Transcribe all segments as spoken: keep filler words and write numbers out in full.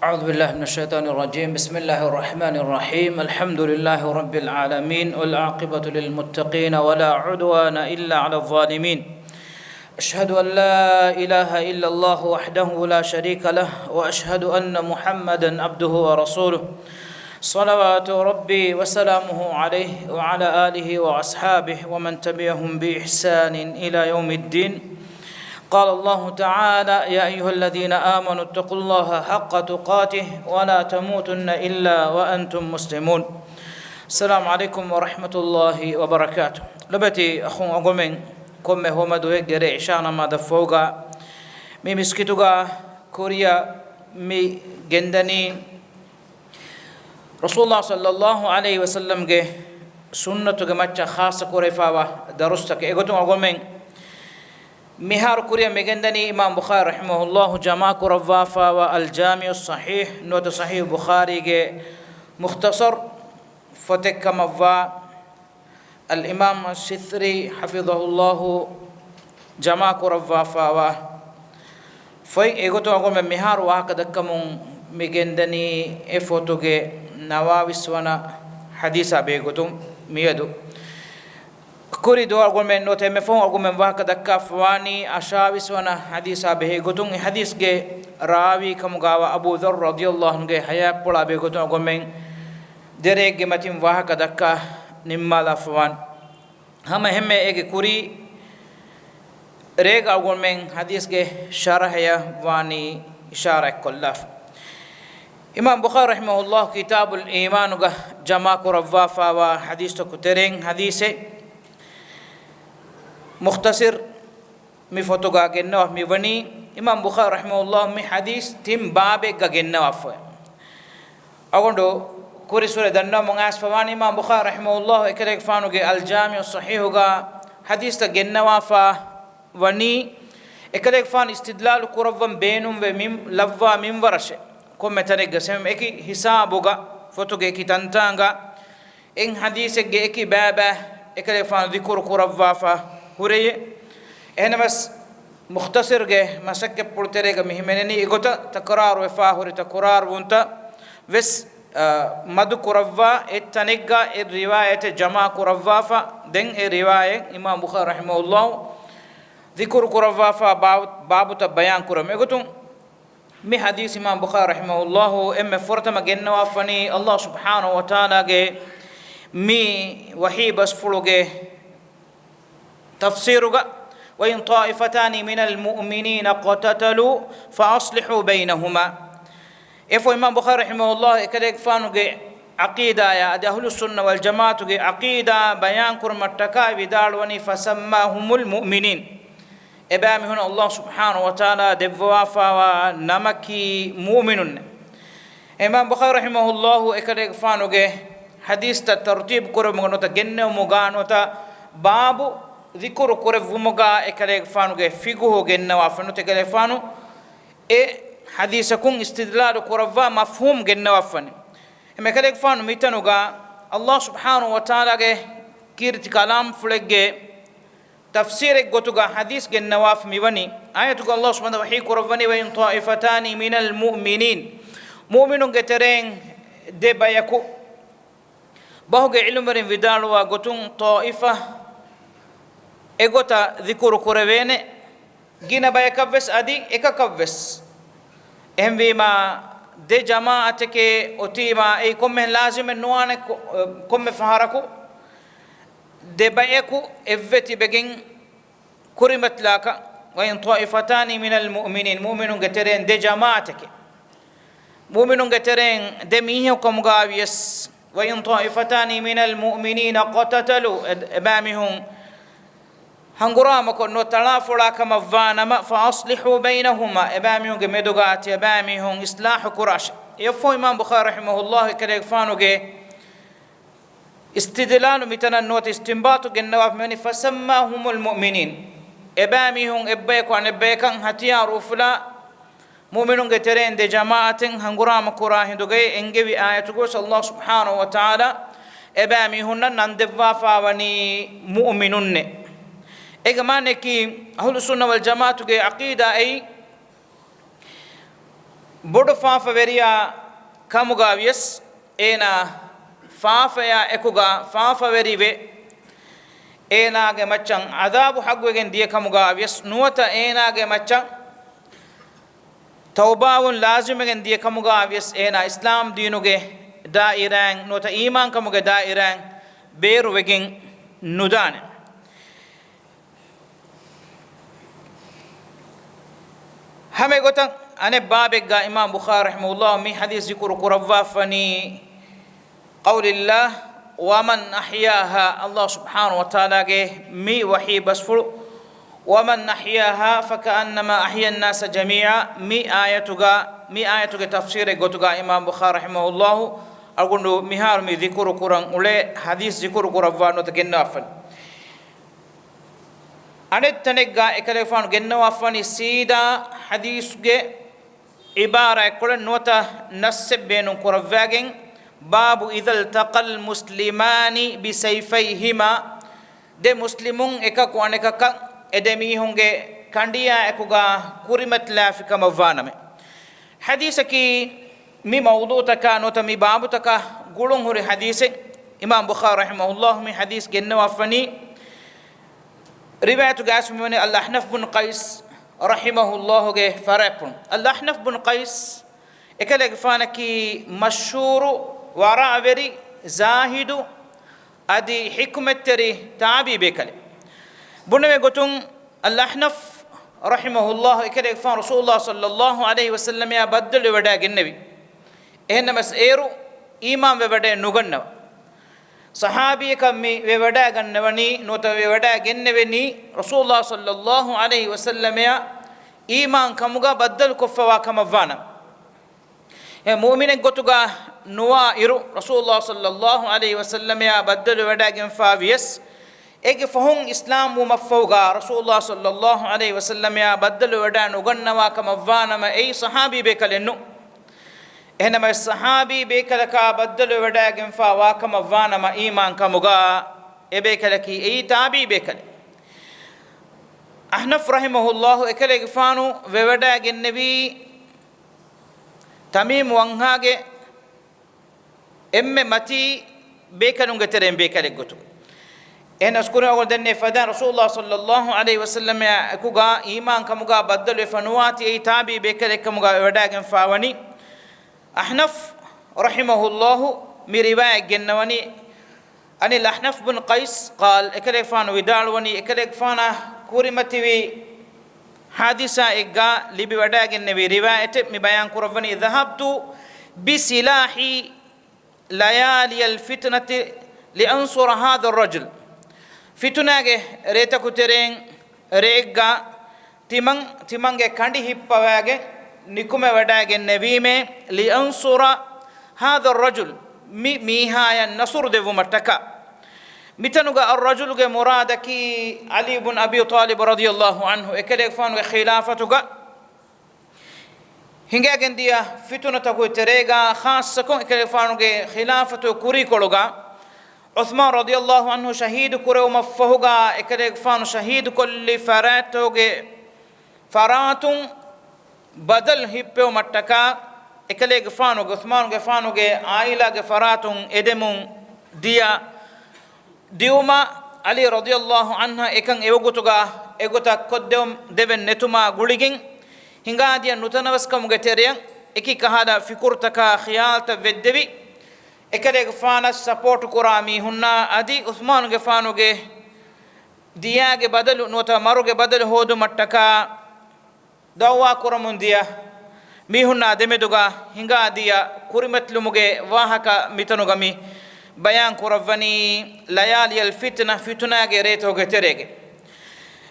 أعوذ بالله من الشيطان الرجيم. بسم الله الرحمن الرحيم. الحمد لله رب العالمين، والعاقبة للمتقين، ولا عدوان إلا على الظالمين. أشهد أن لا إله إلا الله وحده لا شريك له، وأشهد أن محمدا عبده ورسوله، صلوات ربي وسلامه عليه وعلى آله وأصحابه ومن تبعهم بإحسان إلى يوم الدين. قال الله تعالى: يا أيها الذين آمنوا اتقوا الله حق تقاته ولا تموتن إلا وأنتم مسلمون. السلام عليكم ورحمة الله وبركاته. ލޮބުވެތި އަޚުން އަނގުމެން، ކޮންމެ ހޯމަދުވެއްގެ ރޭ އިޝާ ނަމާދަށް ފަހުގަ މި މިސްކިތުގަ ކުރިއަށް މި ގެންދަނީ ރަސޫލާ ޞައްލައްލާހު ޢަލައިހި ވަސައްލަމްގެ ސުންނަތުގެ މައްޗަށް ޚާއްޞަ ކުރެވިފާވާ ދަރުސްތަކެއް. އެގޮތުން އަޅުގަނޑުމެން މިހާރު ކުރިއަށް މިގެންދަނީ އިމާމް ބުޚާރީ ރަޙިމަހުﷲ ޖަމާކުރައްވާފާވާ އަލްޖާމިޢުއްޞަޙީޙް ނުވަތަ ޞަޙީޙު ބުޚާރީގެ މުޚްތަޞަރު ފޮތެއްކަމަށްވާ، އަލްއިމާމް އައްސިއްސިއްރީ ޙަފިޡަހުﷲ ޖަމާކުރައްވާފާވާ ފޮތް. އެގޮތުން އަޅުގަނޑުމެން މިހާރު ވާހަކަ ދައްކަމުން މިގެންދަނީ އެ ފޮތުގެ ނަވާވީސް ވަނަ ޙަދީޘާ ބެހޭގޮތުން. މިއަދު ކުރި ދުވަހު އަޅުގަނޑުމެން ނުވަތަ އެންމެ ފަހުން އަޅުގަނޑުމެން ވާހަކަ ދައްކާފަވާނީ އަށާވީސް ވަނަ ޙަދީޘާ ބެހޭގޮތުން. އެ ޙަދީޘްގެ ރާވީ ކަމުގައިވާ އަބޫ ޛައްރު ރަޟިޔަﷲ ޢަންހުގެ ޙަޔާތްޕުޅާ ބެހޭގޮތުން އަޅުގަނޑުމެން ދެރައެއްގެ މަތިން ވާހަކަ ދައްކާ ނިންމާލާފަވާނެ. ހަމަ އެހެންމެ އޭގެ ކުރީ ރޭގަ އަޅުގަނޑުމެން ޙަދީޘްގެ ޝަރަޙަޔަށް ވާނީ އިޝާރާތްކޮށްލާފަ. އިމާމް ބުޚާރީ ރަޙިމަހުﷲ ކިތާބުލް އީމާނުގަ ޖަމާކުރައްވާފާވާ ޙަދީޘްތަކު ތެރެއިން ޙަދީޘެއް މުޚްތަޞަރު މި ފޮތުގަ ގެންނަވާ މިވަނީ. އިމާމް ބުޚާރީ ރަޙިމަހުﷲ މި ޙަދީޘް ތިން ބާބެއްގަ ގެންނަވާފަ. އަޅުގަނޑު ކުރި ސޫރަ ދަންނަވަމުން އައިސްފަވާނީ އިމާމް ބުޚާރީ ރަޙިމަހުﷲ އެކަލޭގެފާނުގެ އަލްޖާމިޢުއްޞަޙީޙުގަ ޙަދީޘްތައް ގެންނަވާފަ ވަނީ، އެކަލޭގެފާނު އިސްތިދްލާލު ކުރައްވަން ބޭނުންވެ މިން-، ލައްވާ މިންވަރަށެއް ކޮންމެ ތަނެއްގަ ސެމް އެކި ހިސާބުގަ ފޮތުގެ އެކި ތަންތާނގަ އެއް ޙަދީޘެއްގެ އެކި ބާބެއް އެކަލޭގެފާނު ޛިކުރު ކުރައްވާފަ ހުރެޔޭ. އެހެނަސް މުޚްތަޞަރުގެ މަސައްކަތްޕުޅު ތެރޭގަ މި ހިމެނެނީ އެގޮތަށް ތަކުރާރުވެފަ ހުރި ތަކުރާރުވުންތައް ވެސް، އަ، މަދު ކުރައްވާ އެއް ތަނެއްގަ އެއް ރިވާޔަތެއް ޖަމާ ކުރައްވާފަ. ދެން އެ ރިވާޔަތް އިމާމް ބުޚާރީ ރަޙިމަހުﷲ ޛިކުރު ކުރައްވާފަ ބާބު-، ބާބުތައް ބަޔާން ކުރަމު. އެގޮތުން މި ޙަދީޘް އިމާމް ބުޚާރީ ރަޙިމަހުﷲ އެންމެ ފުރަތަމަ ގެންނަވާފަނީ ﷲ ސުބްޙާނަހޫ ވަތަޢާލާގެ މި ވަޙީ ބަސްފުޅުގެ ތަފްސީރުގަ، وإن طائفتان من المؤمنين اقتتلوا فأصلحوا بينهما. އެފޯ އިމާމް ބުޚާރީ ރަޙިމަހުﷲ އެކަލޭގެފާނުގެ ޢަޤީދާޔާ އަދި އަހުލުއްސުންނަ ވަލްޖަމާޢަތުގެ ޢަޤީދާ ބަޔާން ކުރުމަށްޓަކާ ވިދާޅުވަނީ، فسماهم المؤمنين. އެބައިމީހުން ﷲ ސުބްޙާނަހޫ ވަތަޢާލާ ދެއްވަވާފާވާ ނަމަކީ މުއުމިނުންނޭ. އިމާމް ބުޚާރީ ރަޙިމަހުﷲ އެކަލޭގެފާނުގެ ޙަދީޘްތައް ތަރުތީބު ކުރެއްވުމުގަ ނުވަތަ ގެންނެވުމުގަ ނުވަތަ ބާބު ޛިކުރު ކުރެއްވުމުގަ އެކަލޭގެފާނުގެ ފިޤުހު ގެންނަވާފަ ނުވަތަ އެކަލޭގެފާނު އެ ޙަދީޘަކުން އިސްތިދްލާލު ކުރައްވާ މަފްހޫމް ގެންނަވާފަނީ. އެމެ އެކަލޭގެފާނު މިތަނުގަ ﷲ ސުބްޙާނަހޫ ވަތަޢާލާގެ ކީރިތި ކަލާމްފުޅެއްގެ ތަފްސީރެއް ގޮތުގަ ޙަދީޘް ގެންނަވާފަ މިވަނީ. އާޔަތުގަ ﷲ ސުބްޙާނަހޫ ވަތަޢާލާ ވަޙީ ކުރައްވަނީ، وإن طائفتان من المؤمنين، މުއުމިނުންގެ ތެރެއިން ދެ ބަޔަކު. ބަހުގެ ޢިލްމުވެރިން ވިދާޅުވާ ގޮތުން ޠާއިފާ އެގޮތަށް ޛިކުރު ކުރެވޭނެ، ގިނަ ބަޔަކަށްވެސް އަދި އެކަކަށްވެސް. އެހެންވީމާ، ދެ ޖަމާޢަތެކޭ އޮތީމާ، އެއީ ކޮންމެހެން ލާޒިމެއް ނުވާނެ، ކޮ-، ކޮންމެ ފަހަރަކު ދެ ބަޔަކު އެއްވެ ތިބެގެން ކުރިމަތިލާކަށް، وإن طائفتان من المؤمنين، މުއުމިނުންގެ ތެރެއިން ދެ ޖަމާޢަތެކޭ، މުއުމިނުންގެ ތެރެއިން ދެ މީހަކު ކަމުގައިވިޔަސް، وإن طائفتان من المؤمنين اقتتلوا، އެ-، އެބައިމީހުން ހަނގުރާމަކޮށް ނުވަތަ ތަޅާފޮޅާ ކަމަށްވާނަމަ، فأصلحوا بينهما، އެބައިމީހުންގެ މެދުގަ ތިޔަބައިމީހުން އިޞްލާޙު ކުރާށޭ. އެއަށްފަހު އިމާމް ބުޚާރީ ރަޙިމަހުﷲ އެކަލޭގެފާނުގެ އިސްތިދްލާލު މިތަނަށް ނުވަތަ އިސްތިންބާޠު ގެންނަވާފަ މިވަނީ، فسماهم المؤمنين، އެބައިމީހުން އެއްބަޔަކު އަނެއްބަޔަކަށް ހަތިޔާރު އުފުލާ، މުއުމިނުންގެ ތެރެއިން ދެ ޖަމާޢަތެއް ހަނގުރާމަ ކުރާ ހިނދުގައި އެންގެވި އާޔަތުގަވެސް ﷲ ސުބްޙާނަހޫ ވަތަޢާލާ އެބައިމީހުންނަށް ނަން ދެއްވާފަވަނީ މުއުމިނުންނޭ. އޭގެ މާނައަކީ، އަހުލުއްސުންނަ ވަލްޖަމާޢަތުގެ ޢަޤީދާ އެއީ، ބޮޑު ފާފަވެރިޔާ ކަމުގަ ވިޔަސް އޭނާ ފާފަޔާ އެކުގަ ފާފަވެރިވެ، އޭނާގެ މައްޗަށް އަޒާބު ޙައްޤުވެގެން ދިޔަ ކަމުގަ ވިޔަސް ނުވަތަ އޭނާގެ މައްޗަށް ތައުބާވުން ލާޒިމްވެގެން ދިޔަ ކަމުގަ ވިޔަސް އޭނާ އިސްލާމް ދީނުގެ ދާއިރާއިން ނުވަތަ އީމާންކަމުގެ ދާއިރާއިން ބޭރުވެގެން ނުދާނެ. ހަމަ އެގޮތަށް އަނެއް ބާބެއްގަ އިމާމް ބުޚާރީ ރަޙިމަހުﷲ މި ޙަދީޘް ޒިކުރު ކުރައްވާފަނީ، قول الله، ومن أحياها، ﷲ ސުބްޙާނަހޫ ވަތަޢާލާގެ މި ވަޙީ ބަސްފުޅު، ومن أحياها فكأنما أحيا الناس جميعا، މި އާޔަތުގަ، މި އާޔަތުގެ ތަފްސީރެއް ގޮތުގަ އިމާމް ބުޚާރީ ރަޙިމަހުﷲ އަޅުގަނޑު މިހާރު މި ޒިކުރު ކުރަން އުޅޭ ޙަދީޘް ޒިކުރު ކުރައްވާ ނުވަތަ ގެންނަވާފަނީ. އަނެއް ތަނެއްގަ އެކަލޭގެފާނު ގެންނަވާފަނީ ސީދާ ޙަދީޘްގެ ޢިބާރާތްކޮޅެއް ނުވަތަ ނައްސެއް ބޭނުން ކުރައްވާގެން، باب إذا التقى المسلمان بسيفيهما، ދެ މުސްލިމުން އެކަކު އަނެކަކަށް އެ ދެ މީހުންގެ ކަނޑިޔާ އެކުގަ ކުރިމަތިލާފި ކަމަށްވާނަމޭ. ޙަދީޘަކީ މި މައުޟޫޢުތަކާ ނުވަތަ މި ބާބުތަކާ ގުޅުންހުރި ޙަދީޘެއް. އިމާމް ބުޚާރީ ރަޙިމަހުﷲ މި ޙަދީޘް ގެންނަވާފަނީ ރިވާޔަތުގައި އައިސް މިވަނީ އަލްއަޙްނަފް ބުން ޤައިސް ރަޙިމަހުﷲގެ ފަރާތްޕުޅުން. އަލްއަޙްނަފް ބުން ޤައިސް އެކަލޭގެފާނަކީ މަޝްހޫރު ވަރަޢަވެރި، ޒާހިދު، އަދި ޙިކުމަތްތެރި ތާބިޢީ ބޭކަލެއް. ބުނެވޭ ގޮތުން، އަލްއަޙްނަފް ރަޙިމަހުﷲ އެކަލޭގެފާނު ރަސޫލުﷲ ޞައްލައްލާހު ޢަލައިހި ވަސައްލަމައާ ބައްދަލުވެވަޑައިގެންނެވި. އެހެންނަމަވެސް އޭރު އީމާންވެވަޑައެއް ނުގަންނަވަ. ޞަޙާބީއަކަށް މި ވެވަޑައިގަންނަވަނީ ނުވަތަ ވެވަޑައިގެންނެވެނީ ރަސޫލުﷲ ޞައްލައްލާހު ޢަލައިހި ވަސައްލަމައާ އީމާންކަމުގަ ބައްދަލުކޮށްފަވާ ކަމަށްވާނަމަ. އެ މުއުމިނެއްގޮތުގަ ނުވާ އިރު، ރަސޫލުﷲ ޞައްލައްލާހު ޢަލައިހި ވަސައްލަމައާ ބައްދަލުވެވަޑައިގެންފާވިޔަސް، އޭގެ ފަހުން އިސްލާމްވުމަށްފަހުގަ ރަސޫލުﷲ ޞައްލައްލާހު ޢަލައިހި ވަސައްލަމައާ ބައްދަލުވެވަޑައި ނުގަންނަވާ ކަމަށްވާނަމަ، އެއީ ޞަޙާބީ ބޭކަލެއްނު. އެހެންނަމަވެސް، ޞަޙާބީ ބޭކަލަކާ ބައްދަލުވެވަޑައިގެންފާވާ ކަމަށްވާނަމަ، އީމާންކަމުގަ އެބޭކަލަކީ އެއީ ތާބިޢީ ބޭކަލެއް. އަޙްނަފް ރަޙިމަހުﷲ އެކަލޭގެފާނު ވެވަޑައިގެންނެވީ ތަމީމު ވަންހާގެ އެންމެ މަތީ ބޭކަލުންގެ ތެރެއިން ބޭކަލެއްގޮތުން. އެހެނަސް ކުރިން އަޅުގަނޑު ދެންނެވި ފަދައިން ރަސޫލުﷲ ޞައްލައްލާހު ޢަލައިހި ވަސައްލަމާ އެކުގަ އީމާންކަމުގަ ބައްދަލުވެފަ ނުވާތީ އެއީ ތާބިޢީ ބޭކަލެއްކަމުގަ ވެވަޑައިގެންފާވަނީ. އަޙްނަފް ރަޙިމަހުﷲ މި ރިވާޔަތް ގެންނަވަނީ، އަނިލް އަޙްނަފް ބުން ޤައިސް ޤާލް، އެކަލޭގެފާނު ވިދާޅުވަނީ، އެކަލޭގެފާނާ ކުރިމަތިވި ޙާދިސާއެއްގަ ލިބިވަޑައިގެންނެވި ރިވާޔަތެއް މި ބަޔާން ކުރައްވަނީ، ذهبت بسلاحي ليالي الفتنة لأنصر هذا الرجل. ފިތުނާގެ ރޭތަކު ތެރެއިން ރެއެއްގަ ތިމަން، ތިމަންގެ ކަނޑި ހިއްޕަވައިގެން ނިކުމެވަޑައިގެންނެވީމޭ، لأنصر هذا الرجل، މި މީހާޔަށް ނަޞްރު ދެއްވުމަށްޓަކާ. މިތަނުގަ އައްރަޖުލުގެ މުރާދަކީ ޢަލީ ބުން އަބީ ޠާލިބް ރަޟިޔައްލާހު ޢަންހު، އެކަލޭގެފާނުގެ ޚިލާފަތުގަ ހިނގައިގެންދިޔަ ފިތުނަތަކުގެ ތެރޭގަ، ޚާއްޞަކޮށް އެކަލޭގެފާނުގެ ޚިލާފަތުގެ ކުރީކޮޅުގަ، ޢުޘްމާން ރަޟިޔައްލާހު ޢަންހު ޝަހީދު ކުރެވުމަށްފަހުގަ، އެކަލޭގެފާނު ޝަހީދު ކޮށްލި ފަރާތްތަކުގެ ފަރާތުން ބަދަލު ހިއްޕެވުމަށްޓަކާ، އެކަލޭގެފާނުގެ، ޢުޘްމާނުގެފާނުގެ ޢާއިލާގެ ފަރާތުން އެދެމުން ދިޔަ ދިއުމަށް ޢަލީ ރަޟިޔައްލާހު ޢަންހަށް އެކަން އެވަގުތުގަ އެގޮތަށް ކޮށްދެވެން ނެތުމާ ގުޅިގެން، ހިނގާދިޔަ ނުތަނަވަސްކަމުގެ ތެރެއަށް އެކި ކަހަލަ ފިކުރުތަކާ ޚިޔާލްތައް ވެއްދެވި، އެކަލޭގެފާނަށް ސަޕޯޓު ކުރާ މީހުންނާ އަދި ޢުޘްމާނުގެފާނުގެ ދިޔާގެ ބަދަލު ނުވަތަ މަރުގެ ބަދަލު ހޯދުމަށްޓަކާ، ދަޢުވާ ކުރަމުން ދިޔަ މީހުންނާ ދެމެދުގަ ހިނގާ ދިޔަ ކުރިމަތިލުމުގެ ވާހަކަ މިތަނުގަ މި ބަޔާން ކުރައްވަނީ، ލަޔާލިޔަލް ފިތުނަ، ފިތުނާގެ ރޭތަކުގެ ތެރޭގަ.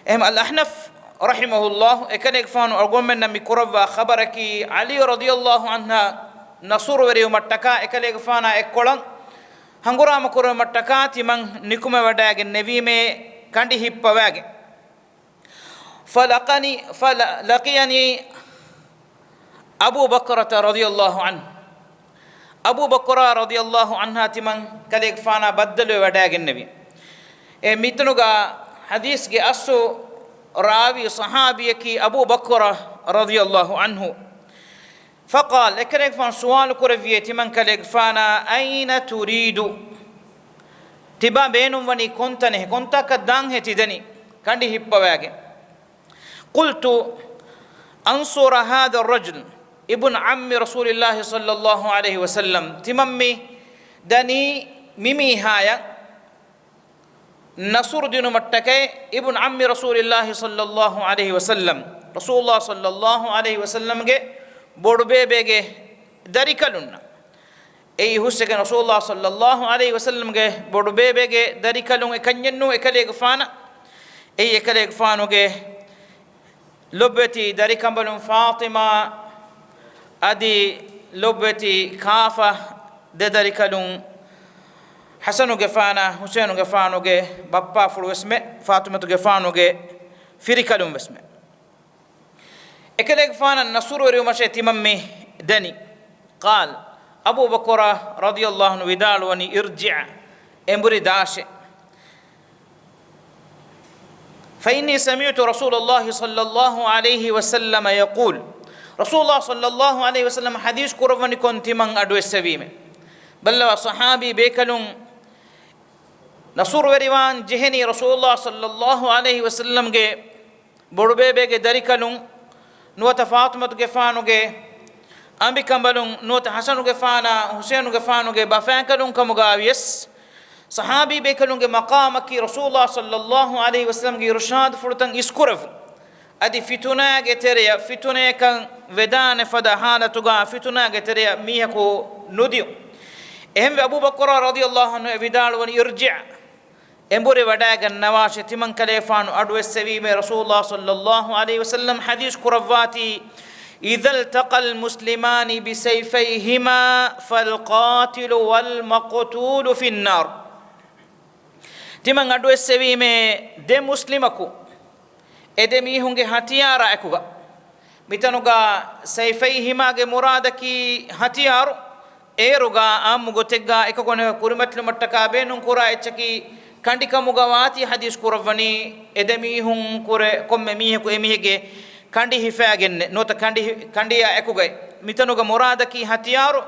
އެހެން އަލްއަޙްނަފް ރަޙިމަހުﷲ އެކަލޭގެފާނު އަޅުގަނޑުމެންނަށް މި ކުރައްވާ ޚަބަރަކީ، ޢަލީ ރަޟިޔަﷲ ޢަންހަށް ނަޞުރުވެރިވުމަށްޓަކާ އެކަލޭގެފާނާ އެއްކޮޅަށް ހަނގުރާމަ ކުރެވުމަށްޓަކާ ތިމަން ނިކުމެވަޑައިގެން ނެވީމޭ ކަނޑި ހިއްޕަވައިގެން. فلقني، فلقيني أبو بكرة رضي الله عنه. އަބޫ ބަކުރާ ރަޟިޔަﷲ ޢަންހާ ތިމަން ކަލޭގެފާނާ ބައްދަލުވެވަޑައިގެންނެވި. އެ މިތަނުގަ ޙަދީޘްގެ އަސްލު ރާވީ ޞަޙާބީއަކީ އަބޫ ބަކުރާ ރަޟިޔަﷲ ޢަންހު. فقال، އެކަލޭގެފާނު ސުވާލު ކުރެއްވިއޭ ތިމަން ކަލޭގެފާނާ، أين تريد؟ ތިބާ ބޭނުންވަނީ ކޮންތަނެއް؟ ކޮންތާކަށް ދާންހޭ ތި ދަނީ؟ ކަނޑި ހިއްޕަވައިގެން. قلت، أنصر هذا الرجل ابن عم رسول الله صلى الله عليه وسلم. ތިމަން މި ދަނީ މި މީހާޔަށް ނަޞްރު ދިނުމަށްޓަކައި، ابن عم رسول الله صلى الله عليه وسلم، ރަސޫލުﷲ ޞައްލަﷲ ޢަލައިހި ވަސައްލަމްގެ ބޮޑުބޭބޭގެ ދަރިކަލުންނަށް. އެއީ ހުސްއެކަން ރަސޫލުﷲ ޞައްލަﷲ ޢަލައިހި ވަސައްލަމްގެ ބޮޑުބޭބޭގެ ދަރިކަލުން އެކަންޏެއްނޫ އެކަލޭގެފާނަށް. އެއީ އެކަލޭގެފާނުގެ ލޮބުވެތި ދަރިކަނބަލުން ފާޠިމާ އަދި ލޮބުވެތި ކާފަ ދެ ދަރިކަލުން، ޙަސަނުގެފާނާ ޙުސައިނުގެފާނުގެ ބައްޕާފުޅު ވެސްމެ، ފާޠިމަތުގެފާނުގެ ފިރިކަލުން ވެސްމެ. އެކަލޭގެފާނަށް ނަޞްރުވެރިވުމަށޭ ތިމަން މި ދަނީ. قال، އަބޫ ބަކުރާ ރަޟިޔަﷲ ޢަންހު ވިދާޅުވަނީ، ارجع، އެނބުރި ދާށޭ. فإني سمعت رسول الله صلى الله عليه وسلم يقول، ރަސޫލުﷲ ޞައްލަﷲ ޢަލައިހި ވަސައްލަމް ޙަދީޘް ކުރައްވަނިކޮށް ތިމަން އަޑުއެއްސެވީމޭ. ބައްލަވާ ޞަޙާބީ ބޭކަލުން ނަޞްރުވެރިވާން ޖެހެނީ ރަސޫލުﷲ ޞައްލަﷲ ޢަލައިހި ވަސައްލަމްގެ ބޮޑުބޭބޭގެ ދަރިކަލުން ނުވަތަ ފާޠިމަތުގެފާނުގެ އަނބިކަނބަލުން ނުވަތަ ޙަސަނުގެފާނާ ޙުސައިނުގެފާނުގެ ބަފައިންކަލުން ކަމުގައި ވިޔަސް، ޞަޙާބީ ބޭކަލުންގެ މަޤާމަކީ ރަސޫލުﷲ ޞައްލަﷲ ޢަލައިހި ވަސައްލަމްގެ އިރުޝާދުފުޅުތައް އިސްކުރެއްވުން. އަދި ފިތުނާގެ ތެރެޔަށް، ފިތުނައަކަށް ވެދާނެ ފަދަ ޙާލަތުގަ ފިތުނާގެ ތެރެޔަށް މީހަކު ނުދިޔުން. އެހެންވެ، އަބޫ ބަކުރާ ރަޟިޔަﷲ ޢަންހު ވިދާޅުވަނީ، ارجع، އެނބުރި ވަޑައިގަންނަވާށޭ. ތިމަން ކަލޭފާނު އަޑުއެއްސެވީމޭ، ރަސޫލުﷲ ޞައްލަﷲ ޢަލައިހި ވަސައްލަމް ޙަދީޘް ކުރައްވާތީ، إذا التقى المسلمان بسيفيهما فالقاتل والمقتول في النار. ތިމަން އަޑުއެއްސެވީމޭ، ދެ މުސްލިމަކު އެ ދެ މީހުންގެ ހަތިޔާރާ އެކުގަ. މިތަނުގަ ސައިފައިހިމާގެ މުރާދަކީ ހަތިޔާރު. އޭރުގަ އާއްމު ގޮތެއްގަ އެކަކު އަނެކަކަށް ކުރިމަތިލުމަށްޓަކާ ބޭނުންކުރާ އެއްޗަކީ ކަނޑިކަމުގަ ވާތީ ޙަދީޘް ކުރައްވަނީ، އެ ދެ މީހުން ކުރެ ކޮންމެ މީހަކު އެ މީހެއްގެ ކަނޑި ހިފައިގެންނެއް ނުވަތަ ކަނޑި، ކަނޑިއާ އެކުގައި. މިތަނުގަ މުރާދަކީ ހަތިޔާރު.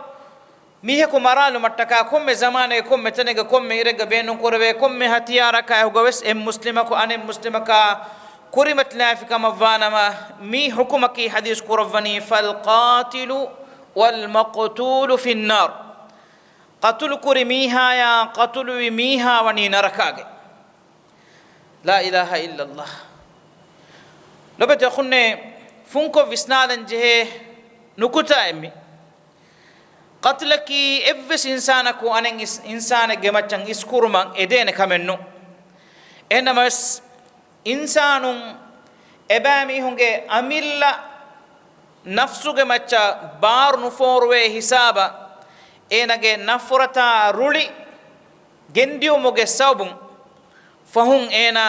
މީހަކު މަރާލުމަށްޓަކާ ކޮންމެ ޒަމާނެއްގަ ކޮންމެ ތަނެއްގަ ކޮންމެ އިރެއްގަ ބޭނުންކުރެވޭ ކޮންމެ ހަތިޔާރަކާ އެކުގަވެސް އެއް މުސްލިމަކު އަނެއް މުސްލިމަކާ ކުރިމަތިލާފި ކަމަށްވާނަމަ، މި ޙުކުމަކީ ޙަދީޘް ކުރައްވަނީ، فالقاتل والمقتول في النار. ޤަތުލުކުރި މީހާޔާ ޤަތުލުވި މީހާ ވަނީ ނަރަކާގެ. لا إله إلا الله. ލޮބެތި އަޚުންނޭ، ފުންކޮށް ވިސްނާލަން ޖެހޭ ނުކުތާއެއް މި. ޤަތުލަކީ އެއްވެސް އިންސާނަކު އަނެއް އިސް، އިންސާނެއްގެ މައްޗަށް އިސްކުރުމަށް އެދޭނެ ކަމެއް ނޫން. އެހެންނަމަވެސް، އިންސާނުން އެބައިމީހުންގެ އަމިއްލަ ނަފްސުގެ މައްޗަށް ބާރު ނުފޯރުވޭ ހިސާބަށް، އޭނަގެ ނަފްރަތާ ރުޅި ގެންދިއުމުގެ ސަބަބުން ފަހުން އޭނާ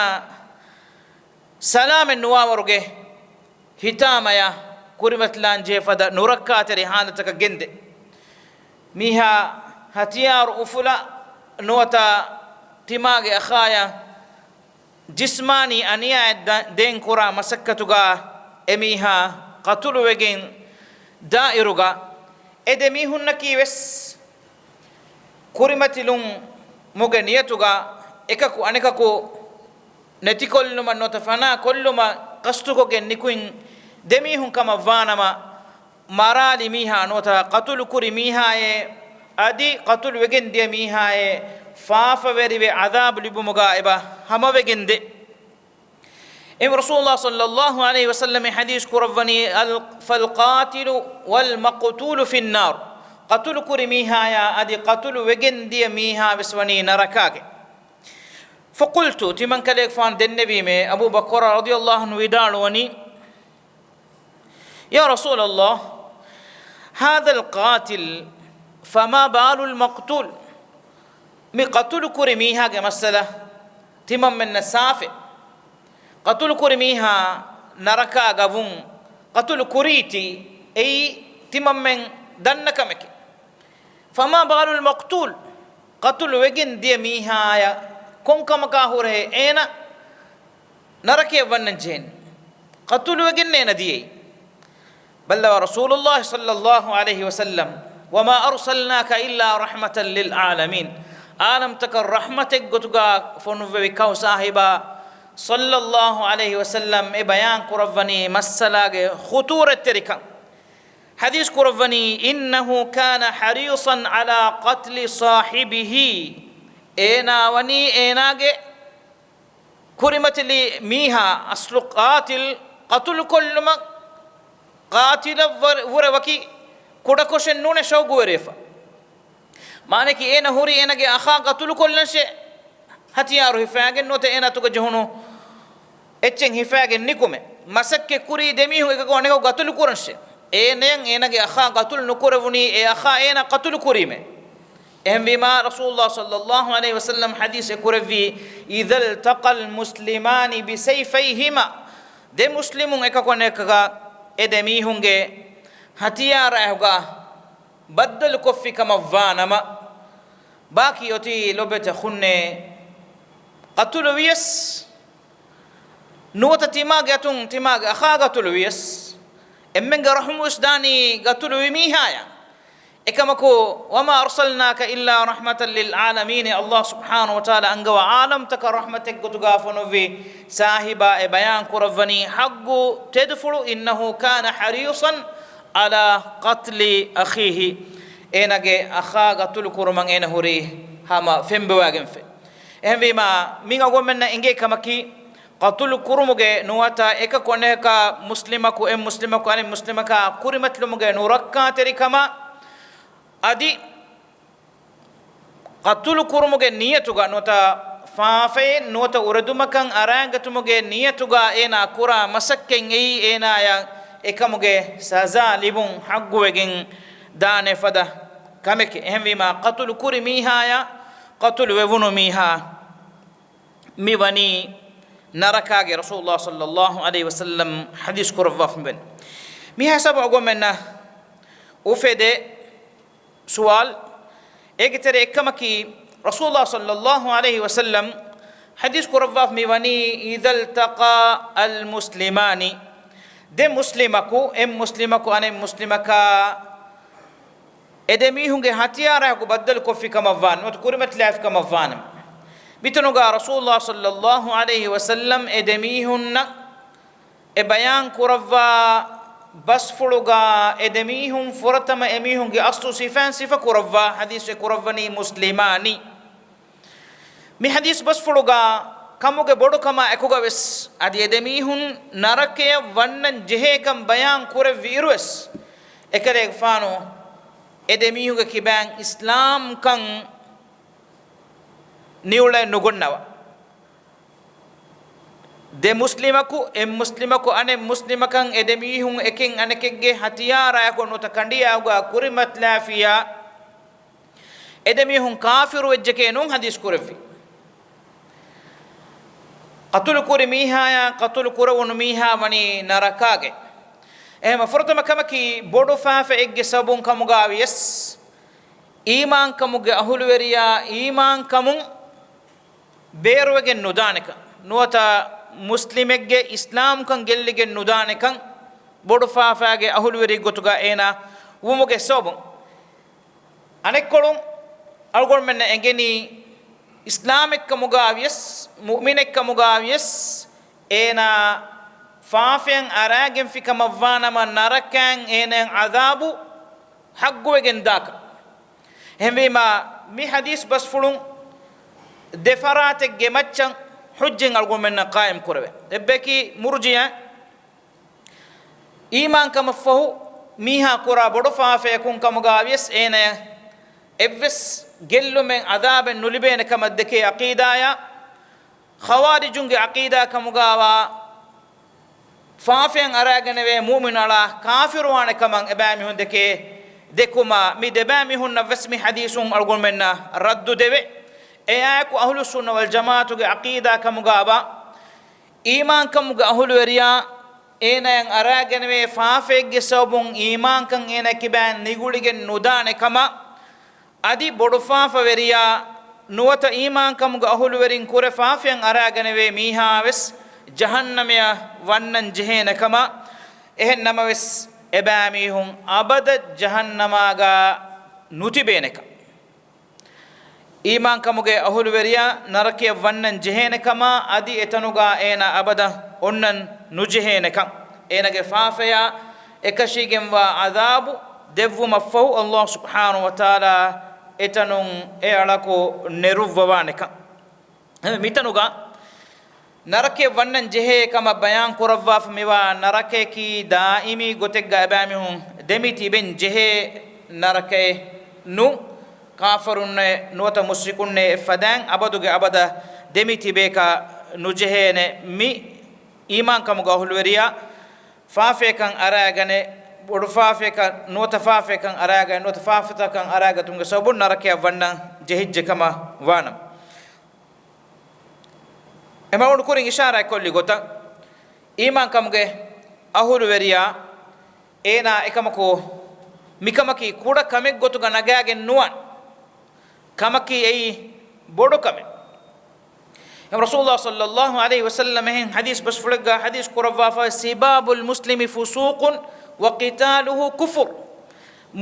ސަލާމަތް ނުވާވަރުގެ ހިތާމަޔަށް ކުރިމަތިލާން ޖެހޭ ފަދަ ނުރައްކާތެރި ޙާލަތަކަށް ގެންދޭ. މީހާ ހަތިޔާރު އުފުލާ ނުވަތަ ތިމާގެ އަޚާޔަށް ޖިސްމާނީ އަނިޔާއެއް ދަ، ދޭން ކުރާ މަސައްކަތުގަ އެމީހާ ޤަތުލުވެގެން ދާއިރުގަ، އެ ދެ މީހުންނަކީ ވެސް ކުރިމަތިލުމުގެ ނިޔަތުގަ އެކަކު އަނެކަކު ނެތިކޮށްލުމަށް ނުވަތަ ފަނާ ކޮށްލުމަށް ޤަޞްދުކޮށްގެން ނިކުތް ދެ މީހުން ކަމަށް ވާނަމަ، މަރާލި މީހާ ނުވަތަ ޤަތުލު ކުރި މީހާއޭ އަދި ޤަތުލު ވެގެން ދިޔަ މީހާއޭ ފާފަވެރިވެ ޢަޛާބު ލިބުމުގަ އެބަ ހަމަވެގެން ދޭ. އެހެން ރަސޫލުﷲ ޞައްލަﷲ ޢަލައިހި ވަސައްލަމް ޙަދީޘް ކުރައްވަނީ، އަލް، فالقاتل والمقتول في النار. ޤަތުލު ކުރި މީހާޔާ އަދި ޤަތުލު ވެގެން ދިޔަ މީހާ ވެސް ވަނީ ނަރަކާގެ. فقلت، ތިމަން ކަލޭގެފާނު ދެންނެވީމޭ، އަބޫ ބަކުރާ ރަޟިޔަﷲ ޢަންހު ވިދާޅުވަނީ، يا رسول الله، هذا القاتل، فما بال المقتول؟ މި ޤަތުލު ކުރި މީހާގެ މައްސަލަ ތިމަންމެންނަށް ސާފެއް. ޤަތުލު ކުރި މީހާ ނަރަކާގަ ވުން، ޤަތުލު ކުރީތީ އެއީ ތިމަންމެން ދަންނަ ކަމެކޭ. فما بال المقتول؟ ޤަތުލު ވެގެން ދިޔަ މީހާޔަށް ކޮން ކަމަކާ ހުރެހޭ އޭނަ ނަރަކަޔަށް ވަންނަން ޖެހެނީ؟ ޤަތުލު ވެގެން އޭނަ ދިޔައީ. ބައްލަވާ ރަސޫލުﷲ ޞައްލަﷲ ޢަލައިހި ވަސައްލަމް، "وما أرسلناك إلا رحمة للعالمين." ޢާލަމްތަކަށް ރަޙްމަތެއް ގޮތުގަ ފޮނުއްވެވި ކަހު ސާހިބާ ޞައްލަﷲ ޢަލައިހި ވަސައްލަމް އެ ބަޔާން ކުރައްވަނީ މައްސަލާގެ ޚުޠޫރަތްތެރިކަން. ޙަދީޘް ކުރައްވަނީ، "إنه كان حريصا على قتل صاحبه." އޭނާ ވަނީ އޭނާގެ ކުރިމަތިލި މީހާ، އަޞްލު ޤާތިލް، ޤަތުލުކޮށްލުމަށް، ޤާތިލަށް ވަރ-، ވުރެ ވަކި ކުޑަކޮށެއް ނޫނޭ ޝައުގުވެރިވެފަ. މާނައަކީ އޭނަ ހުރީ އޭނަގެ އަޚާ ޤަތުލުކޮށްލަންށޭ، ހަތިޔާރު ހިފާގެން ނުވަތަ އޭނާ އަތުގަ ޖެހުނު އެއްޗެއް ހިފާގެން ނިކުމެ. މަސައްކަތް ކުރީ ދެމީހުން އެކަކު އަނެކަކު ޤަތުލު ކުރަންށޭ. އޭނަޔަށް އޭނަގެ އަޚާ ޤަތުލު ނުކުރެވުނީ އެ އަޚާ އޭނާ ޤަތުލު ކުރީމޭ. އެހެންވީމާ، ރަސޫލުﷲ ޞައްލަﷲ ޢަލައިހި ވަސައްލަމް ޙަދީޘް އެ ކުރެއްވީ، "إذا التقى المسلمان بسيفيهما." ދެ މުސްލިމުން އެކަކު އަނެކަކާ އެ ދެ މީހުންގެ ހަތިޔާރާއެކުގަ ބައްދަލުކޮށްފި ކަމަށްވާނަމަ، ބާކީ އޮތީ ލޮބުވެތި އަޚުންނޭ ޤަތުލު ވިޔަސް، ނުވަތަ ތިމާގެ އަތުން ތިމާގެ އަޚާ ޤަތުލު ވިޔަސް، އެންމެންގެ ރަޙުމުވެސް ދާނީ ޤަތުލުވި މީހާޔަށް. އެކަމަކު، "وما أرسلناك إلا رحمة للعالمين." ﷲ ސުބްޙާނަހޫ ވަތަޢާލާ އަންގަވާ ޢާލަމްތަކަށް ރަޙްމަތެއްގޮތުގަ ފޮނުއްވި ސާހިބާ އެ ބަޔާން ކުރައްވަނީ ޙައްޤު ތެދުފުޅު، "إنه كان حريصا على قتل أخيه." އޭނަގެ އަޚާ ޤަތުލު ކުރުމަށް އޭނަ ހުރީ ހަމަ ފެންބޮވާގެންފަ. އެހެންވީމާ، މި އަޅުގަނޑުމެންނަށް އެނގޭ ކަމަކީ، ޤަތުލު ކުރުމުގެ ނުވަތަ އެކަކު އަނެކަކާ މުސްލިމަކު އެއް މުސްލިމަކު އަނެއް މުސްލިމަކާ ކުރިމަތިލުމުގެ ނުރައްކާތެރިކަމާ، އަދި ޤަތުލު ކުރުމުގެ ނިޔަތުގަ ނުވަތަ ފާފައެއް ނުވަތަ އުރެދުމަކަށް އަރާގަތުމުގެ ނިޔަތުގަ އޭނާ ކުރާ މަސައްކަތް އެއީ އޭނާޔަށް އެކަމުގެ ސަޒާ ލިބުން ޙައްޤުވެގެން ދާނެ ފަދަ ކަމެކޭ. އެހެންވީމާ، ޤަތުލު ކުރި މީހާޔާ ޤަތުލު ވެވުނު މީހާ މި ވަނީ ނަރަކާގެ. ރަސޫލުﷲ ޞައްލަﷲ ޢަލައިހި ވަސައްލަމް ޙަދީޘް ކުރައްވާފަ މިވަނީ. މިހާ ހިސާބު އަޅުގަނޑުމެންނަށް އުފެދޭ ސުވާލު، އޭގެ ތެރެ އެއްކަމަކީ، ރަސޫލުﷲ ޞައްލަﷲ ޢަލައިހި ވަސައްލަމް ޙަދީޘް ކުރައްވާފަ މިވަނީ، "إذا التقى المسلمان." ދެ މުސްލިމަކު އެއް މުސްލިމަކު އަނެއް މުސްލިމަކާ އެ ދެ މީހުންގެ ހަތިޔާރާއެކު ބައްދަލު ކޮށްފި ކަމަށްވާނަމަ، ނުވަތަ ކުރިމަތިލާފި ކަމަށްވާނަމަ. މިތަނުގަ ރަސޫލުﷲ ޞައްލަﷲ ޢަލައިހި ވަސައްލަމް އެ ދެ މީހުންނަށް އެ ބަޔާން ކުރައްވާ ބަސްފުޅުގަ އެ ދެ މީހުން ފުރަތަމަ އެ މީހުންގެ އަސްލު ސިފައިން ސިފަ ކުރައްވާ ޙަދީޘް އެ ކުރައްވަނީ މުސްލިމާނީ. މި ޙަދީޘް ބަސްފުޅުގަ ކަމުގެ ބޮޑުކަމާ އެކުގަވެސް އަދި އެ ދެ މީހުން ނަރަކަޔަށް ވަންނަން ޖެހޭކަން ބަޔާން ކުރެއްވި އިރުވެސް، އެކަލޭގެފާނު އެ ދެ މީހުންގެ ކިބައިން އިސްލާމްކަން ނިއުޅެ ނުގޮންނަވާ. ދެ މުސްލިމަކު އެއް މުސްލިމަކު އަނެއް މުސްލިމަކަށް އެ ދެ މީހުން އެކެއް އަނެކެއްގެ ހަތިޔާރާއެކު ނުވަތަ ކަނޑިއާއެކު ކުރިމަތިލާފިއްޔާ، އެ ދެ މީހުން ކާފިރު ވެއްޖެކޭ ނޫން ޙަދީޘް ކުރެއްވި. ޤަތުލު ކުރި މީހާޔާ ޤަތުލު ކުރެވުނު މީހާ ވަނީ ނަރަކާގެ. އެހެން ފުރަތަމަ ކަމަކީ ބޮޑު ފާފައެއްގެ ސަބަބުން ކަމުގަ ވިޔަސް، އީމާންކަމުގެ އަހުލުވެރިޔާ އީމާންކަމުން ބޭރުވެގެން ނުދާނެކަން، ނުވަތަ މުސްލިމެއްގެ އިސްލާމްކަން ގެއްލިގެން ނުދާނެކަން، ބޮޑު ފާފައިގެ އަހުލުވެރިއެއްގޮތުގަ އޭނާ ވުމުގެ ސަބަބުން. އަނެއްކޮޅުން، އަޅުގަނޑުމެންނަށް އެނގެނީ، އިސްލާމެއްކަމުގަ ވިޔަސް، މުއުމިނެއްކަމުގަ ވިޔަސް، އޭނާ ފާފައިން އަރާގެންފި ކަމަށްވާނަމަ، ނަރަކައިން އޭނައަށް ޢަޛާބު ޙައްޤުވެގެން ދާކަން. އެހެންވީމާ، މި ޙަދީޘް ބަސްފުޅުން ދެ ފަރާތެއްގެ މައްޗަށް ޙުއްޖަތް އަޅުގަނޑުމެންނަށް ޤާއިމް ކުރެވޭ. އެއްބަޔަކީ މުރުޖިއަ، އީމާންކަމަށްފަހު މީހާ ކުރާ ބޮޑު ފާފަޔަކުން ކަމުގަ ވިޔަސް އޭނަޔަށް އެއްވެސް ގެއްލުމެއް ޢަޛާބެއް ނުލިބޭނެ ކަމަށް ދެކޭ ޢަޤީދާޔާ، ޚަވާރިޖުންގެ ޢަޤީދާ ކަމުގައިވާ، ފާފައިން އަރާގަނެވޭ މުއުމިނު އަޅާ ކާފިރުވާނެ ކަމަށް އެބައިމީހުން ދެކޭ ދެކުމާ، މި ދެބައިމީހުންނަށް ވެސް މި ޙަދީޘުން އަޅުގަނޑުމެންނަށް ރައްދު ދެވޭ. އެއާއެކު އަހުލުއްސުންނަ ވަލްޖަމާޢަތުގެ ޢަޤީދާ ކަމުގައިވާ، އީމާންކަމުގެ އަހުލުވެރިޔާ އޭނާއަށް އަރާގަނެވޭ ފާފައެއްގެ ސަބަބުން އީމާންކަން އޭނާ ކިބައިން ނިގުޅިގެން ނުދާނެ ކަމަށް، އަދި ބޮޑު ފާފަވެރިޔާ ނުވަތަ އީމާންކަމުގެ އަހުލުވެރިން ކުރެ ފާފައިން އަރާގަނެވޭ މީހާ ވެސް ޖަހަންނަމަޔަށް ވަންނަން ޖެހޭނެ ކަމަށް. އެހެން ނަމަވެސް، އެބައިމީހުން އަބަދަށް ޖަހަންނަމާގާ ނުތިބޭނެކަން. އީމާންކަމުގެ އަހުލުވެރިޔާ ނަރަކަޔަށް ވަންނަން ޖެހޭނެކަމާ އަދި އެތަނުގާ އޭނާ އަބަދަށް އޮންނަން ނުޖެހޭނެކަން. އޭނާގެ ފާފަޔާ އެކަށީގެންވާ ޢަޛާބު ދެއްވުމަށްފަހު، ﷲ ސުބްޙާނަހޫ ވަތަޢާލާ އެތަނުން އެއަޅަކު ނެރުއްވަވާނެކަން. މިތަނުގަ ނަރަކަޔަށް ވަންނަން ޖެހޭ ކަމަށް ބަޔާން ކުރައްވާފަ މިވާ ނަރަކަޔަކީ ދާއިމީ ގޮތެއްގަ އެބައިމީހުން ދެމި ތިބެން ޖެހޭ ނަރަކައެއް ނޫން. ކާފަރުންނޭ ނުވަތަ މުޝްރިކުންނޭ އެއްފަދައިން އަބަދުގެ އަބަދަށް ދެމި ތިބޭކަށް ނުޖެހޭނެ. މި އީމާންކަމުގެ އަހުލުވެރިޔާ ފާފަޔަކަށް އަރާގަނެ، ބޮޑު ފާފަޔަކަށް ނުވަތަ ފާފަޔަކަށް އަރާގަނެ، ނުވަތަ ފާފަތަކަށް އަރާގަތުމުގެ ސަބަބުން ނަރަކަޔަށް ވަންނަން ޖެހިއްޖެ ކަމަށް ވާނަމަ. އެމަގުން ކުރިން އިޝާރާތްކޮށްލި ގޮތަށް، އީމާންކަމުގެ އަހުލުވެރިޔާ އޭނާ އެކަމަކު މިކަމަކީ ކުޑަ ކަމެއް ގޮތުގަ ނަގާގެން ނުވާން. ކަމަކީ އެއީ ބޮޑު ކަމެއް. އެހެން ރަސޫލުﷲ ޞައްލައްލާހު ޢަލައިހި ވަސައްލަމަ އެހެން ޙަދީޘް ބަސްފުޅެއްގަ ޙަދީޘް ކުރައްވާފަ، "سباب المسلم فسوق وقتاله كفر."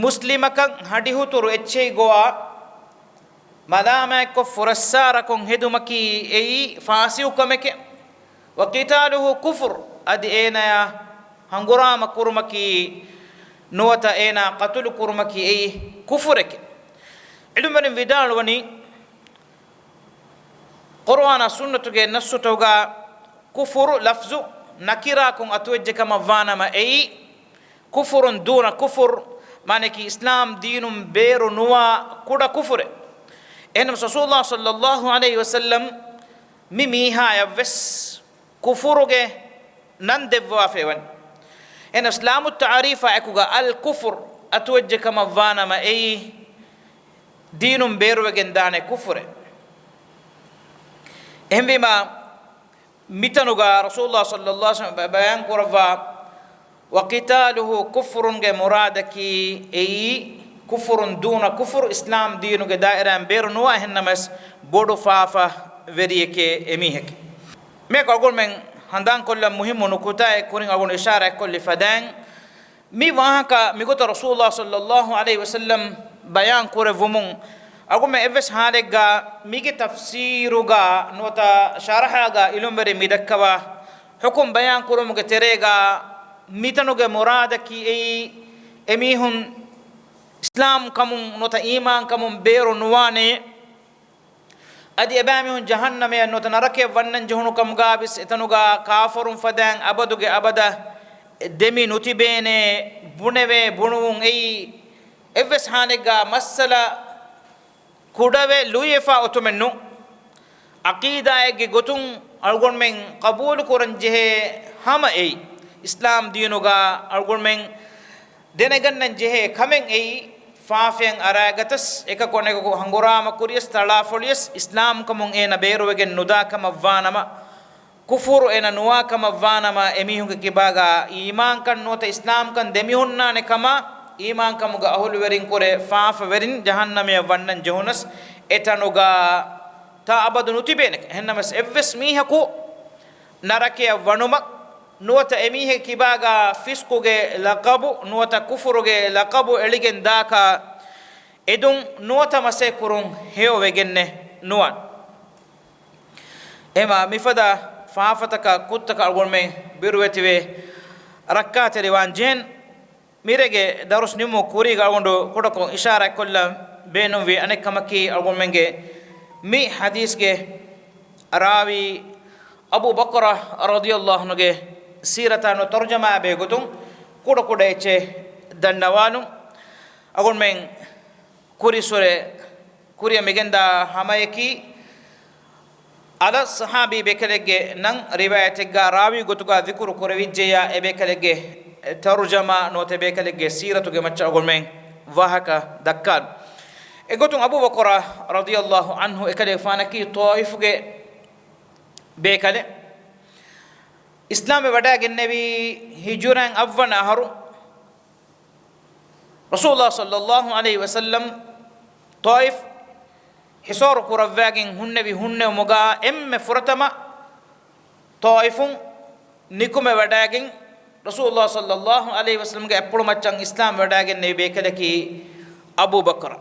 މުސްލިމަކަށް ހަޑިހުތުރު އެއްޗެހި ގޮވާ، މަލާމާތްކޮށް ފުރައްސާރަކޮށް ހެދުމަކީ އެއީ ފާސިގު ކަމެކެ. "وقتاله كفر." އަދި އޭނަޔާ ހަނގުރާމަ ކުރުމަކީ ނުވަތަ އޭނާ ޤަތުލު ކުރުމަކީ އެއީ ކުފުރެކެ. ޢިލްމުވެރިން ވިދާޅުވަނީ، ޤުރުއާނާ ސުންނަތުގެ ނައްސުތަކުގަ ކުފުރު ލަފްޒު ނަކިރާކޮށް އަތުވެއްޖެ ކަމަށް ވާނަމަ، އެއީ كفر دون كفر، މާނައަކީ އިސްލާމް ދީނުން ބޭރު ނުވާ ކުޑަ ކުފުރެއް. އެހެންނަމަ ރަސޫލުﷲ ޞައްލައްލާހު ޢަލައިހި ވަސައްލަމް މި މީހާޔަށްވެސް ކުފުރުގެ ނަން ދެއްވާފައިވަނީ. އެހެނަސް ލާމު ތަޢުރީފާ އެކުގަ އަލް ކުފުރު އަތުވެއްޖެ ކަމަށް ވާނަމަ، އެއީ ދީނުން ބޭރުވެގެން ދާނެ ކުފުރެއް. އެހެންވީމާ، މިތަނުގަ ރަސޫލުﷲ ޞައްލައްލާހު ޢަލައިހި ވަސައްލަމަ ބަ-، ބަޔާން ކުރައްވާ، "وقتاله كفر" ގެ މުރާދަކީ އެއީ ކުފުރުން ދޫނަ ކުފުރު، އިސްލާމް ދީނުގެ ދާއިރާއިން ބޭރު ނުވާ، އެހެންނަމަވެސް ބޮޑު ފާފަ ވެރިއެކޭ އެމީހެކޭ. މިއަކު އަޅުގަނޑުމެން ހަނދާންކޮށްލަން މުހިއްމު ނުކުތާއެއް ކުރިން އަޅުގަނޑު އިޝާރާތްކޮށްލި ފަދައިން، މި ވާހަކަ މިގޮތަށް ރަސޫލުﷲ ޞައްލައްލާހު ޢަލައިހި ވަސައްލަމް ބަޔާން ކުރެއްވުމުން، އަޅުގަނޑުމެން އެއްވެސް ޙާލެއްގަ މީގެ ތަފްސީރުގަ ނުވަތަ ޝަރަޙާގަ ޢިލްމުވެރިން މިދައްކަވާ ޙުކުމް ބަޔާން ކުރުމުގެ ތެރޭގަ މިތަނުގެ މުރާދަކީ އެއީ އެމީހުން އިސްލާމް ކަމުން ނުވަތަ އީމާން ކަމުން ބޭރު ނުވާނެ. އަދި އެބައިމީހުން ޖަހަންނަމަޔަށް ނުވަތަ ނަރަކަޔަށް ވަންނަން ޖެހުނު ކަމުގަ ވެސް އެތަނުގަ ކާފަރުން ފަދައިން އަބަދުގެ އަބަދަށް ދެމި ނުތިބޭނެ ބުނެވޭ ބުނުވުން އެއީ އެއްވެސް ޙާލެއްގަ މައްސަލަ ކުޑަވެ ލުއިވެފަ އޮތުމެއް ނޫން. ޢަޤީދާއެއްގެ ގޮތުން އަޅުގަނޑުމެން ޤަބޫލު ކުރަން ޖެހޭ ހަމަ އެއީ، އިސްލާމް ދީނުގަ އަޅުގަނޑުމެން ދެނެގަންނަން ޖެހޭ ކަމެއް އެއީ، ފާފައިން އަރާގަތަސް އެކަކު އަނެކަކު ހަނގުރާމަ ކުރިޔަސް ތަޅާފޮޅިޔަސް އިސްލާމް ކަމުން އޭނަ ބޭރުވެގެން ނުދާ ކަމަށް ވާނަމަ، ކުފުރު އޭނަ ނުވާ ކަމަށް ވާނަމަ، އެމީހުންގެ ކިބާގަ އީމާންކަން ނުވަތަ އިސްލާމްކަން ދެމިހުންނާނެ ކަމަށް، އީމާންކަމުގެ އަހުލުވެރިން ކުރެ ފާފަވެރިން ޖަހަންނަމަޔަށް ވަންނަން ޖެހުނަސް އެތަނުގަ ތާ އަބަދު ނުތިބޭނެ. އެހެންނަމަސް އެއްވެސް މީހަކު ނަރަކަޔަށް ވަނުމަށް ނުވަތަ އެމީހެއް ކިބާގަ ފިސްޤުގެ ލަޤަބު ނުވަތަ ކުފުރުގެ ލަޤަބު އެޅިގެން ދާކަށް އެދުން ނުވަތަ މަސޭ ކުރުން ހެޔޮވެގެންނެއް ނުވާން. އެމާ މިފަދަ ފާފަތަކަށް ކުށްތަކަށް އަޅުގަނޑުމެން ބިރުވެތިވެ ރައްކާތެރިވާން ޖެހެން. މިރޭގެ ދަރުސް ނިމުމުގެ ކުރީގަ އަޅުގަނޑު ކުޑަކޮށް އިޝާރާތްކޮށްލަން ބޭނުންވި އަނެއް ކަމަކީ، އަޅުގަނޑުމެންގެ މި ޙަދީޘްގެ ރާވީ އަބޫ ބަކުރަ ރަޟިޔަﷲ ޢަންހުގެ ސީރަތާ ނުވަތަ ތަރުޖަމާއާ ބެހޭ ގޮތުން ކުޑަކުޑަ އެއްޗެއް ދަންނަވާލުން. އަޅުގަނޑުމެން ކުރީއްސުރެ ކުރިއަށް މިގެންދާ ހަމަޔަކީ، އަލަށް ޞަޙާބީ ބޭކަލެއްގެ ނަން ރިވާޔަތެއްގަ ރާވީ ގޮތުގަ ޛިކުރު ކުރެވިއްޖެޔާ، އެބޭކަލެއްގެ ތަރުޖަމާ ނުވަތަ އެބޭކަލެއްގެ ސީރަތުގެ މައްޗަށް އަޅުގަނޑުމެން ވާހަކަ ދައްކާލުން. އެގޮތުން އަބޫ ބަކުރަ ރަޟިޔަﷲ ޢަންހު އެކަލޭގެފާނަކީ ޠާއިފުގެ ބޭކަލެއް. އިސްލާމްވެ ވަޑައިގެންނެވީ ހިޖުރައިން އަށްވަނަ އަހަރު. ރަސޫލުﷲ ޞައްލައްލާހު ޢަލައިހި ވަސައްލަމް ޠާއިފް ހިޞާރު ކުރައްވާގެން ހުންނެވި ހުންނެވުމުގަ އެންމެ ފުރަތަމަ ޠާއިފުން ނިކުމެވަޑައިގެން ރަސޫލުﷲ ޞައްލަﷲ ޢަލައިހި ވަސައްލަމްގެ އަތްޕުޅުމައްޗަށް އިސްލާމް ވަޑައިގެންނެވި ބޭކަލަކީ އަބޫ ބަކްރަ.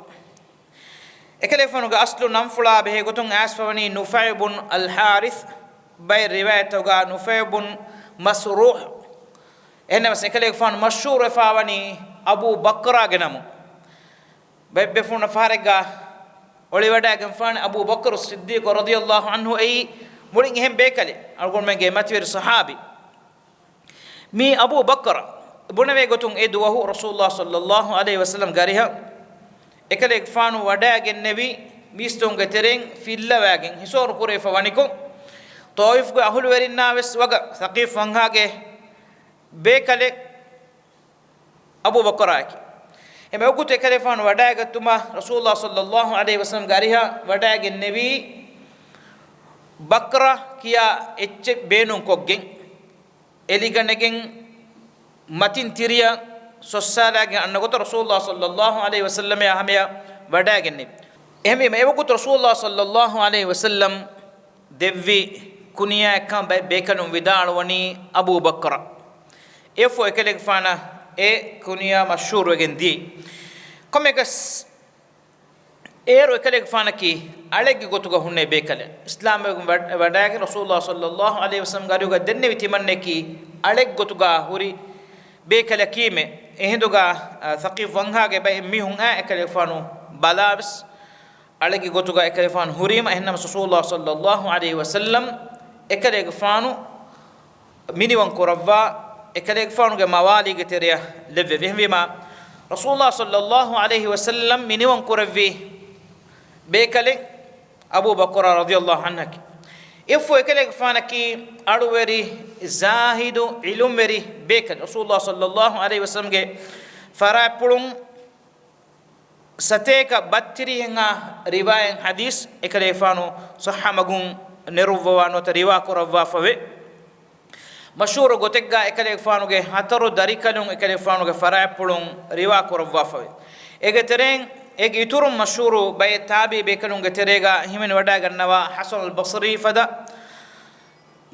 އެކަލޭގެފާނުގެ އަސްލު ނަންފުޅާ ބެހޭގޮތުން އައިސްފަވަނީ ނުފައި ބުން އަލް ޙާރިޘް، ބައެއް ރިވާޔަތްތަކުގަ ނުފައި ބުން މަސްރޫޙް. އެހެންނަމަވެސް އެކަލޭގެފާނު މަޝްހޫރުވެފާވަނީ އަބޫ ބަކްރާގެ ނަމުން. ބައެއް ބޭފުޅުންނަށް ފަހަރެއްގަ އޮޅިވަޑައިގެންފާނެ އަބޫ ބަކުރު ޞިއްދީޤު ރަޟިޔަﷲ ޢަންހު އެއީ މުޅިން އެހެން ބޭކަލެއް، އަޅުގަނޑުމެންގެ މަތިވެރި ޞަޙާބީ. މީ އަބޫ ބަކްރަ ބުނެވޭ ގޮތުން އެ ދުވަހު ރަސޫލުﷲ ޞައްލަﷲ ޢަލައިހި ވަސައްލަމްގެ އަރިހަށް އެކަލޭގެފާނު ވަޑައިގެންނެވި މީސްތަކުންގެ ތެރެއިން ފިއްލަވައިގެން ހިސޯރު ކުރެވިފަ ވަނިކޮށް، ޠާއިފުގެ އަހުލުވެރިންނާވެސް ވަގަށް ޘަޤީފް ވަންހާގެ ބޭކަލެއް އަބޫ ބަކުރާއެކީ. އެމެ ވަގުތު އެކަލޭގެފާނު ވަޑައިގަތުމަށް ރަސޫލުﷲ ޞައްލަﷲ ޢަލައިހި ވަސައްލަމްގެ އަރިހަށް ވަޑައިގެންނެވީ ބަކްރަ ކިޔާ އެއްޗެއް ބޭނުންކޮށްގެން، އެލިގަނެގެން މަތިން ތިރިއަށް ސޮއްސާލައިގެން އަންނަ ގޮތަށް ރަސޫލުﷲ ޞައްލަﷲ ޢަލައިހި ވަސައްލަމްއާ ހަމަޔަށް ވަޑައިގެންނެވި. އެހެންވީމަ، އެވަގުތު ރަސޫލުﷲ ޞައްލަﷲ ޢަލައިހި ވަސައްލަމް ދެއްވި ކުނިޔާއެއްކަން ބައެއް ބޭކަލުން ވިދާޅުވަނީ އަބޫ ބަކްރަ. އެއަށްފަހު އެކަލޭގެފާނަށް އެ ކުނިޔާ މަޝްހޫރުވެގެން ދިޔައީ. ކޮންމެއަކަސް އޭރު އެކަލޭގެފާނަކީ އަޅެއްގެ ގޮތުގަ ހުންނެވި ބޭކަލެއް. އިސްލާމްވެ ވަޑައިގެން ރަސޫލުﷲ ޞައްލަﷲ ޢަލައިހި ވަސައްލަމްގެ އަރިހުގަ ދެންނެވި ތިމަންނައަކީ އަޅެއްގެ ގޮތުގަ ހުރި ބޭކަލަކީމެ. އެހިނދުގަ، އަ، ޘަޤީފް ވަންހާގެ ބައެއް މީހުން އާ އެކަލޭގެފާނު ބަލާވެސް އަޅެއްގެ ގޮތުގަ އެކަލޭގެފާނު ހުރީމަ، އެހެންނަމަ ރަސޫލުﷲ ޞައްލަﷲ ޢަލައިހި ވަސައްލަމް އެކަލޭގެފާނު މިނިވަން ކުރައްވާ، އެކަލޭގެފާނުގެ މަވާލީގެ ތެރެއަށް ލެއްވެވި. އެހެންވީމަ، ރަސޫލުﷲ ޞައްލަﷲ ޢަލައިހި ވަސައްލަމް މިނިވަން ކުރެއްވި ބޭކަލެއް އަބޫ ބަކުރާ ރަޟިޔަﷲ ޢަންހަކީ. އެއަށްފަހު އެކަލޭގެފާނަކީ އަޅުވެރި، ޒާހިދު، ޢިލްމުވެރި ބޭކަލެއް. ރަސޫލުﷲ ޞައްލަﷲ ޢަލައިހި ވަސައްލަމްގެ ފަރާތްޕުޅުން ސަތޭކަ ބައްތިރީހެއްހާ ރިވާޔަތް ޙަދީޘް އެކަލޭގެފާނު ޞައްޙަ މަގުން ނެރުއްވަވާ ނުވަތަ ރިވާ ކުރައްވާފަވޭ. މަޝްހޫރު ގޮތެއްގަ އެކަލޭގެފާނުގެ ހަތަރު ދަރިކަލުން އެކަލޭގެފާނުގެ ފަރާތްޕުޅުން ރިވާ ކުރައްވާފަވޭ. އޭގެ ތެރެއިން އޭގެ އިތުރުން މަޝްހޫރު ބައެއް ތާބިޢީ ބޭކަލުންގެ ތެރޭގަ ހިމެނިވަޑައިގަންނަވާ ޙަސަނުލް ބަޞްރީ ފަދަ،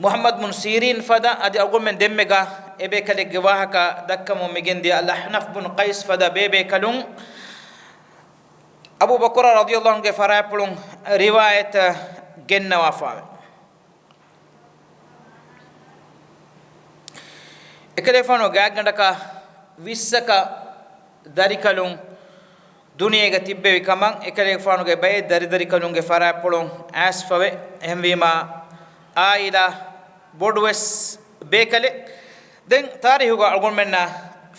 މުޙައްމަދު ބުން ސީރީން ފަދަ އަދި އަޅުގަނޑުމެން ދެންމެގަ އެބޭކަލެއްގެ ވާހަކަ ދައްކަމުން މިގެންދިޔަ އަލްއަޙްނަފް ބުން ޤައިސް ފަދަ ބޭބޭކަލުން އަބޫ ބަކުރާ ރަޟިޔަﷲ ޢަންހުގެ ފަރާތްޕުޅުން ރިވާޔަތަށް ގެންނަވާފާވެ. އެކަލޭގެފާނު ގާތްގަނޑަކަށް ވިއްސަކަށް ދަރިކަލުން ދުނިޔޭގަ ތިއްބެވި ކަމަށް އެކަލޭގެފާނުގެ ބައެއް ދަރިދަރިކަލުންގެ ފަރާތްޕުޅުން އައިސްފަވޭ. އެހެންވީމާ، އާއިލާ ބޮޑުވެސް ބޭކަލެއް. ދެން ތާރީހުގަ އަޅުގަނޑުމެންނަށް